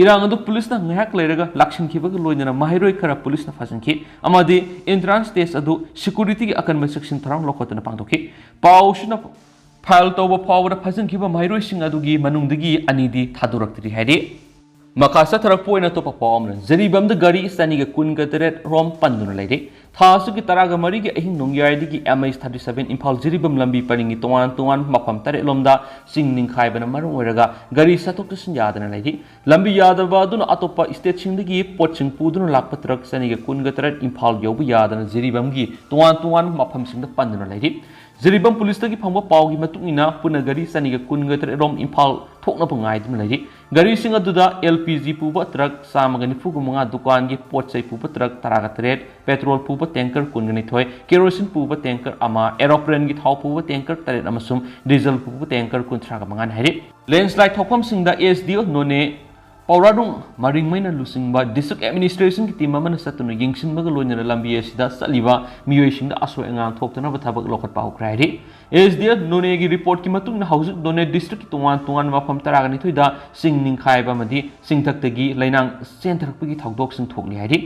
ꯏꯔꯥꯡ ꯑꯗꯨ ꯄꯨꯂꯤꯁꯅ ꯉꯥꯏꯍꯥꯛ ꯂꯩꯔꯒ ꯂꯥꯛꯁꯤꯟꯈꯤꯕꯒ ꯂꯣꯏꯅꯅ ꯃꯍꯩꯔꯣꯏ ꯈꯔ ꯄꯨꯂꯤꯁꯅ ꯐꯥꯖꯤꯟꯈꯤ ꯑꯃꯗꯤ ꯑꯦꯟꯇ꯭ꯔꯥꯟꯁ ꯇꯦꯁ ꯑꯗꯨ ꯁꯦꯀ꯭ꯌꯨꯔꯤꯇꯤꯒꯤ ꯑꯀꯟꯕ ꯆꯦꯛꯁꯤꯟ ꯊꯧꯔꯥꯡ ꯂꯧꯈꯠꯇꯨꯅ ꯄꯥꯡꯊꯣꯛꯈꯤ꯫ ꯄꯥꯎꯁꯤꯅ ꯐꯥꯏꯜ ꯇꯧꯕ ꯐꯥꯎꯕꯗ ꯐꯥꯖꯤꯟꯈꯤꯕ ꯃꯍꯩꯔꯣꯏꯁꯤꯡ ꯑꯗꯨꯒꯤ ꯃꯅꯨꯡꯗꯒꯤ ꯑꯅꯤꯗꯤ ꯊꯥꯗꯣꯔꯛꯇ꯭ꯔꯤ ꯍꯥꯏꯔꯤ꯫ ꯃꯈꯥ ꯆꯠꯊꯔꯛꯄ ꯑꯣꯏꯅ ꯑꯇꯣꯞꯄ ꯄꯥꯎ ꯑꯃꯅ, ꯖꯤꯔꯤꯕꯥꯝꯗ ꯒꯥꯔꯤ ꯆꯅꯤꯒ ꯀꯨꯟꯒ ꯇꯔꯦꯠ ꯔꯣꯝ ꯄꯟꯗꯨꯅ ꯂꯩꯔꯤ꯫ ꯊꯥ ꯑꯁꯤꯒꯤ ꯇꯔꯥꯒ ꯃꯔꯤꯒꯤ ꯑꯍꯤꯡ ꯅꯣꯡꯌꯥꯏꯗꯒꯤ M H thirty seven Imphal Jiribam ꯂꯝꯕꯤ ꯄꯔꯤꯡꯒꯤ ꯇꯣꯉꯥꯟ ꯇꯣꯉꯥꯟꯕ ꯃꯐꯝ ꯇꯔꯦꯠ ꯂꯣꯝꯗ ꯆꯤꯡ ꯅꯤꯡꯈꯥꯏꯕꯅ ꯃꯔꯝ ꯑꯣꯏꯔꯒ ꯒꯥꯔꯤ ꯆꯠꯊꯣꯛ ꯆꯠꯁꯤꯟ ꯌꯥꯗꯅ ꯂꯩꯔꯤ꯫ ꯂꯝꯕꯤ ꯌꯥꯗꯕ ꯑꯗꯨꯅ ꯑꯇꯣꯞꯄ ꯁ꯭ꯇꯦꯠꯁꯤꯡꯗꯒꯤ ꯄꯣꯠꯁꯤꯡ ꯄꯨꯗꯨꯅ ꯂꯥꯛꯄ ꯇ꯭ꯔꯛ ꯆꯅꯤꯒ ꯀꯨꯟꯒ ꯇꯔꯦꯠ ꯏꯝꯐꯥꯜ ꯌꯧꯕ ꯌꯥꯗꯅ ꯖꯤꯔꯤꯕꯥꯝꯒꯤ ꯇꯣꯉꯥꯟ ꯇꯣꯉꯥꯟꯕ ꯃꯐꯝꯁꯤꯡꯗ ꯄꯟꯗꯨꯅ ꯂꯩꯔꯤ꯫ ꯖꯤꯔꯤꯕꯥꯝ ꯄꯨꯂꯤꯁꯇꯒꯤ ꯐꯪꯕ ꯄꯥꯎꯒꯤ ꯃꯇꯨꯡ ꯏꯟꯅ, ꯄꯨꯟꯅ ꯒꯥꯔꯤ ꯆꯅꯤꯒ ꯀꯨꯟꯒ ꯇꯔꯦꯠ ꯔꯣꯝ ꯏꯝꯐꯥꯜ ꯊꯣꯛꯅꯕ ꯉꯥꯏꯗꯨꯅ ꯂꯩꯔꯤ꯫ ꯒꯥꯔꯤꯁꯤꯡ ꯑꯗꯨꯗ ꯑꯦꯜ ꯄꯤ ꯖꯤ ꯄꯨꯕ ꯇ꯭ꯔꯛ ꯆꯥꯝꯃꯒ ꯅꯤꯐꯨꯒ ꯃꯉꯥ, ꯗꯨꯀꯥꯟꯒꯤ ꯄꯣꯠ ꯆꯩ ꯄꯨꯕ ꯇ꯭ꯔꯛ ꯇꯔꯥꯒ ꯇꯔꯦꯠ, ꯄꯦꯇ꯭ꯔꯣꯜ ꯄꯨꯕ ꯇꯦꯡꯀꯔ ꯀꯨꯟꯒ ꯅꯤꯊꯣꯏ, ꯀꯦꯔꯣꯁꯤꯟ ꯄꯨꯕ ꯇꯦꯡꯀꯔ ꯑꯃ, ꯑꯦꯔꯣꯄ꯭ꯂꯦꯟꯒꯤ ꯊꯥꯎ ꯄꯨꯕ ꯇꯦꯡꯀꯔ ꯇꯔꯦꯠ ꯑꯃꯁꯨꯡ ꯗꯤꯖꯜ ꯄꯨꯕ ꯇꯦꯡꯀꯔ ꯀꯨꯟꯊ꯭ꯔꯥꯒ ꯃꯉꯥꯅꯤ ꯍꯥꯏꯔꯤ꯫ ꯂꯦꯟꯁꯂꯥꯏꯠ ꯊꯣꯛꯐꯝꯁꯤꯡꯗ ꯑꯦꯁ ꯗꯤ ꯑꯣ ꯅꯣꯅꯦ ꯄꯥꯎꯔꯥꯗꯨꯡ ꯃꯔꯤꯡꯃꯩꯅ ꯂꯨꯆꯤꯡꯕ ꯗꯤꯁꯇ꯭ꯔꯤꯛ ꯑꯦꯗꯃꯤꯅꯤꯁꯇ꯭ꯔꯦꯁꯟꯒꯤ ꯇꯤꯝ ꯑꯃꯅ ꯆꯠꯇꯨꯅ ꯌꯦꯡꯁꯤꯟꯕꯒ ꯂꯣꯏꯅꯅ ꯂꯝꯕꯤ ꯑꯁꯤꯗ ꯆꯠꯂꯤꯕ ꯃꯤꯑꯣꯏꯁꯤꯡꯗ ꯑꯁꯣꯏ ꯑꯉꯥꯝ ꯊꯣꯛꯇꯅꯕ ꯊꯕꯛ ꯂꯧꯈꯠꯄ ꯍꯧꯈ꯭ꯔꯦ ꯍꯥꯏꯔꯤ꯫ ꯑꯦꯁ ꯗꯤ ꯑꯦꯐ ꯅꯣꯅꯦꯒꯤ ꯔꯤꯄꯣꯔꯠꯀꯤ ꯃꯇꯨꯡ ꯏꯟꯅ, ꯍꯧꯖꯤꯛ ꯅꯣꯅꯦ ꯗꯤꯁꯇ꯭ꯔꯤꯛꯀꯤ ꯇꯣꯉꯥꯟ ꯇꯣꯉꯥꯟꯕ ꯃꯐꯝ ꯇꯔꯥꯒ ꯅꯤꯊꯣꯏꯗ ꯆꯤꯡ ꯅꯤꯡꯈꯥꯏꯕ ꯑꯃꯗꯤ ꯆꯤꯡꯊꯛꯇꯒꯤ ꯂꯩꯅꯥꯡ ꯆꯦꯟꯊꯔꯛꯄꯒꯤ ꯊꯧꯗꯣꯛꯁꯤꯡ ꯊꯣꯛꯂꯤ ꯍꯥꯏꯔꯤ꯫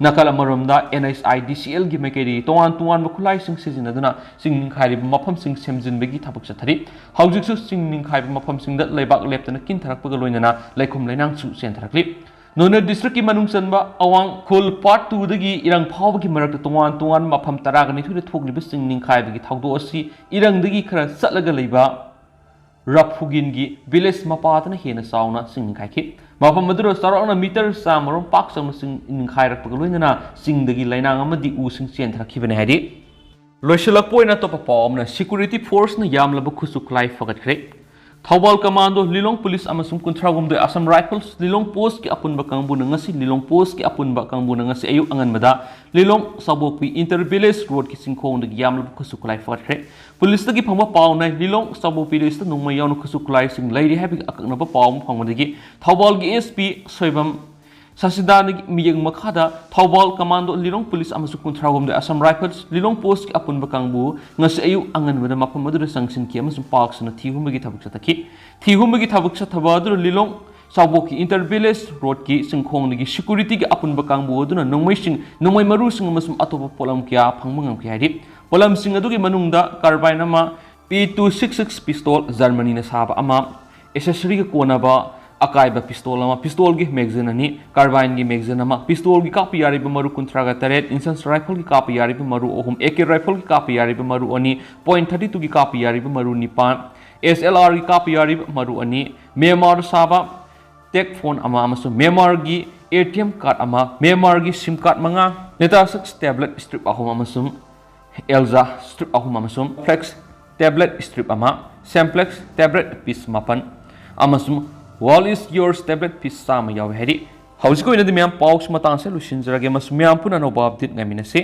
ꯅꯥꯀꯜ ꯑꯃꯔꯣꯝꯗ, ꯑꯦꯟ ꯑꯩꯆ ꯑꯥꯏ ꯗꯤ ꯁꯤ ꯑꯦꯜꯒꯤ ꯃꯥꯏꯀꯩꯗꯒꯤ ꯇꯣꯉꯥꯟ ꯇꯣꯉꯥꯟꯕ ꯈꯨꯠꯂꯥꯏꯁꯤꯡ ꯁꯤꯖꯤꯟꯅꯗꯨꯅ ꯆꯤꯡ ꯅꯤꯡꯈꯥꯏꯔꯤꯕ ꯃꯐꯝꯁꯤꯡ ꯁꯦꯝꯖꯤꯟꯕꯒꯤ ꯊꯕꯛ ꯆꯠꯊꯔꯤ꯫ ꯍꯧꯖꯤꯛꯁꯨ ꯆꯤꯡ ꯅꯤꯡꯈꯥꯏꯕ ꯃꯐꯝꯁꯤꯡꯗ ꯂꯩꯕꯥꯛ ꯂꯦꯞꯇꯅ ꯀꯤꯟꯊꯔꯛꯄꯒ ꯂꯣꯏꯅꯅ ꯂꯩꯈꯣꯝ ꯂꯩꯅꯥꯡꯁꯨ ꯆꯦꯟꯊꯔꯛꯂꯤ꯫ ꯅꯣꯅꯦ ꯗꯤꯁꯇ꯭ꯔꯤꯛꯀꯤ ꯃꯅꯨꯡ ꯆꯟꯕ ꯑꯋꯥꯡ ꯈꯨꯜ ꯄꯥꯔꯠ ꯇꯨꯗꯒꯤ ꯏꯔꯥꯡ ꯐꯥꯎꯕꯒꯤ ꯃꯔꯛꯇ ꯇꯣꯉꯥꯟ ꯇꯣꯉꯥꯟꯕ ꯃꯐꯝ ꯇꯔꯥꯒ ꯅꯤꯊꯣꯏꯗ ꯊꯣꯛꯂꯤꯕ ꯆꯤꯡ ꯅꯤꯡꯈꯥꯏꯕꯒꯤ ꯊꯧꯗꯣꯛ ꯑꯁꯤ ꯏꯔꯪꯗꯒꯤ ꯈꯔ ꯆꯠꯂꯒ ꯂꯩꯕ ꯔꯐꯨꯒꯤꯟꯒꯤ ꯚꯤꯂꯦꯖ ꯃꯄꯥꯗꯅ ꯍꯦꯟꯅ ꯆꯥꯎꯅ ꯆꯤꯡ ꯅꯤꯡꯈꯥꯏꯈꯤ꯫ ꯃꯐꯝ ꯑꯗꯨꯗ ꯆꯥꯎꯔꯥꯛꯅ ꯃꯤꯇꯔ ꯆꯥꯝꯃꯔꯣꯝ ꯄꯥꯛ ꯆꯥꯎꯅ ꯆꯤꯡ ꯅꯤꯡꯈꯥꯏꯔꯛꯄꯒ ꯂꯣꯏꯅꯅ ꯆꯤꯡꯗꯒꯤ ꯂꯩꯅꯥꯡ ꯑꯃꯗꯤ ꯎꯁꯤꯡ ꯆꯦꯟꯊꯔꯛꯈꯤꯕꯅꯤ ꯍꯥꯏꯔꯤ꯫ ꯂꯣꯏꯁꯤꯜꯂꯛꯄ ꯑꯣꯏꯅ ꯑꯇꯣꯞꯄ ꯄꯥꯎ ꯑꯃꯅ, ꯁꯦꯀ꯭ꯌꯨꯔꯤꯇꯤ ꯐꯣꯔꯁꯅ ꯌꯥꯝꯂꯕ ꯈꯨꯠꯁꯨ ꯈꯨꯠꯂꯥꯏ ꯐꯒꯠꯈ꯭ꯔꯦ꯫ ꯊꯧꯕꯥꯜ ꯀꯃꯥꯟꯗꯣ, ꯂꯤꯂꯣꯡ ꯄꯨꯂꯤꯁ ꯑꯃꯁꯨꯡ ꯀꯨꯟꯊ꯭ꯔꯥꯍꯨꯝꯗꯣꯏ ꯑꯁꯥꯝ ꯔꯥꯏꯐꯜꯁ ꯂꯤꯂꯣꯡ ꯄꯣꯁꯀꯤ ꯑꯄꯨꯟꯕ ꯀꯥꯡꯕꯨꯅ ꯉꯁꯤ, ꯂꯤꯂꯣꯡ ꯄꯣꯁꯀꯤ ꯑꯄꯨꯟꯕ ꯀꯥꯡꯕꯨꯅ ꯉꯁꯤ ꯑꯌꯨꯛ ꯑꯉꯟꯕꯗ ꯂꯤꯂꯣꯡ ꯆꯥꯎꯕꯣꯛꯄꯤ ꯏꯟꯇꯔ ꯚꯤꯂꯦꯖ ꯔꯣꯗꯀꯤ ꯆꯤꯡꯈꯣꯡꯗꯒꯤ ꯌꯥꯝꯂꯕ ꯈꯨꯠꯁꯨ ꯈꯨꯠꯂꯥꯏ ꯐꯒꯠꯈ꯭ꯔꯦ꯫ ꯄꯨꯂꯤꯁꯇꯒꯤ ꯐꯪꯕ ꯄꯥꯎꯅ ꯂꯤꯂꯣꯡ ꯆꯥꯎꯕꯣꯛꯄꯤ ꯂꯤꯁꯇ ꯅꯣꯡꯃꯩ ꯌꯥꯎꯅ ꯈꯨꯠꯁꯨ ꯈꯨꯠꯂꯥꯏꯁꯤꯡ ꯂꯩꯔꯤ ꯍꯥꯏꯕꯒꯤ ꯑꯀꯛꯅꯕ ꯄꯥꯎ ꯑꯃ ꯐꯪꯕꯗꯒꯤ ꯊꯧꯕꯥꯜꯒꯤ ꯑꯦꯁ ꯄꯤ ꯁꯣꯏꯕꯝ ꯁꯁꯤꯗꯥꯅꯒꯤ ꯃꯤꯠꯌꯦꯡ ꯃꯈꯥꯗ ꯊꯧꯕꯥꯜ ꯀꯃꯥꯟꯗꯣ ꯂꯤꯂꯣꯡ ꯄꯨꯂꯤꯁ ꯑꯃꯁꯨꯡ ꯀꯨꯟꯊ꯭ꯔꯥꯍꯨꯝꯗꯣꯏ ꯑꯁꯥꯝ ꯔꯥꯏꯐꯜꯁ ꯂꯤꯂꯣꯡ ꯄꯣꯁꯀꯤ ꯑꯄꯨꯟꯕ ꯀꯥꯡꯕꯨ ꯉꯁꯤ ꯑꯌꯨꯛ ꯑꯉꯟꯕꯗ ꯃꯐꯝ ꯑꯗꯨꯗ ꯆꯪꯁꯤꯟꯈꯤ ꯑꯃꯁꯨꯡ ꯄꯥꯛ ꯁꯟꯅ ꯊꯤꯍꯨꯝꯕꯒꯤ ꯊꯕꯛ ꯆꯠꯊꯈꯤ꯫ ꯊꯤꯍꯨꯝꯕꯒꯤ ꯊꯕꯛ ꯆꯠꯊꯕ ꯑꯗꯨꯗ ꯂꯤꯂꯣꯡ ꯆꯥꯎꯕꯣꯛꯀꯤ ꯏꯟꯇꯔ ꯚꯤꯂꯦꯖ ꯔꯣꯗꯀꯤ ꯆꯤꯡꯈꯣꯡꯗꯒꯤ ꯁꯦꯀ꯭ꯌꯨꯔꯤꯇꯤꯒꯤ ꯑꯄꯨꯟꯕ ꯀꯥꯡꯕꯨ ꯑꯗꯨꯅ ꯅꯣꯡꯃꯩꯁꯤꯡ, ꯅꯣꯡꯃꯩ ꯃꯔꯨꯁꯤꯡ ꯑꯃꯁꯨꯡ ꯑꯇꯣꯞꯄ ꯄꯣꯠꯂꯝ ꯀꯌꯥ ꯐꯪꯕ ꯉꯝꯈꯤ ꯍꯥꯏꯔꯤ꯫ ꯄꯣꯠꯂꯝꯁꯤꯡ ꯑꯗꯨꯒꯤ ꯃꯅꯨꯡꯗ ꯀꯥꯔꯕꯥꯏꯟ ꯑꯃ, P two six six pistol, ꯖꯔꯃꯅꯤꯅ ꯁꯥꯕ ꯑꯃ, ꯑꯦꯁꯦꯁꯔꯤꯒ ꯀꯣꯟꯅꯕ ꯑꯀꯥꯏꯕ ꯄꯤꯁꯇꯣꯜ ꯑꯃ, ꯄꯤꯁꯇꯣꯜꯒꯤ ꯃꯦꯒꯖꯤꯟ ꯑꯅꯤ, ꯀꯥꯔꯕꯥꯏꯟꯒꯤ ꯃꯦꯒꯖꯤꯟ ꯑꯃ, ꯄꯤꯁꯇꯣꯜꯒꯤ ꯀꯥꯞꯄ ꯌꯥꯔꯤꯕ ꯃꯔꯨ ꯀꯨꯟꯊ꯭ꯔꯥꯒ ꯇꯔꯦꯠ, ꯏꯟꯁꯟꯁ ꯔꯥꯏꯐꯜꯒꯤ ꯀꯥꯞꯄ ꯌꯥꯔꯤꯕ ꯃꯔꯨ ꯑꯍꯨꯝ, ꯑꯦ ꯀꯦ ꯔꯥꯏꯐꯜꯒꯤ ꯀꯥꯞꯄ ꯌꯥꯔꯤꯕ ꯃꯔꯨ ꯑꯅꯤ, ꯄꯣꯏꯟ ꯊꯥꯔꯇꯤ ꯇꯨꯒꯤ ꯀꯥꯞꯄ ꯌꯥꯔꯤꯕ ꯃꯔꯨ ꯅꯤꯄꯥꯟ, ꯑꯦꯁ ꯑꯦꯜ ꯑꯥꯔꯒꯤ ꯀꯥꯞꯄ ꯌꯥꯔꯤꯕ ꯃꯔꯨ ꯑꯅꯤ, ꯃ꯭ꯌꯥꯟꯃꯥꯔꯗ ꯁꯥꯕ ꯇꯦꯛ ꯐꯣꯟ ꯑꯃ ꯑꯃꯁꯨꯡ ꯃ꯭ꯌꯥꯟꯃꯥꯔꯒꯤ ꯑꯦ ꯇꯤ ꯑꯦꯝ ꯀꯥꯔꯗ ꯑꯃ, ꯃ꯭ꯌꯥꯟꯃꯥꯔꯒꯤ ꯁꯤꯝ ꯀꯥꯔꯗ ꯃꯉꯥ, ꯅꯦꯇꯥꯁꯛꯁ ꯇꯦꯕ꯭ꯂꯦꯠ ꯁ꯭ꯇ꯭ꯔꯤꯞ ꯑꯍꯨꯝ ꯑꯃꯁꯨꯡ ꯑꯦꯜꯖꯥ ꯁ꯭ꯇ꯭ꯔꯤꯞ ꯑꯍꯨꯝ ꯑꯃꯁꯨꯡ ꯐ꯭ꯂꯦꯛꯁ ꯇꯦꯕ꯭ꯂꯦꯠ ꯁ꯭ꯇ꯭ꯔꯤꯞ ꯑꯃ, ꯁꯦꯝꯄ꯭ꯂꯦꯛꯁ ꯇꯦꯕ꯭ꯂꯦꯠ ꯄꯤꯁ ꯃꯥꯄꯟ ꯑꯃꯁꯨꯡ ꯋꯥꯔꯜ ꯏꯁ ꯌꯣꯔꯁ ꯇꯦꯕ꯭ꯂꯦꯠ ꯄꯤꯁ ꯆꯥꯝꯃ ꯌꯥꯎꯏ ꯍꯥꯏꯔꯤ꯫ ꯍꯧꯖꯤꯛꯀꯤ ꯑꯣꯏꯅꯗꯤ ꯃꯌꯥꯝ ꯄꯥꯎꯁꯤ ꯃꯇꯥꯡꯁꯦ ꯂꯣꯏꯁꯤꯟꯖꯔꯒꯦ ꯑꯃꯁꯨꯡ ꯃꯌꯥꯝ ꯄꯨꯟꯅ ꯑꯅꯧꯕ ꯑꯞꯗꯦꯠ ꯉꯥꯏꯃꯤꯟꯅꯁꯤ꯫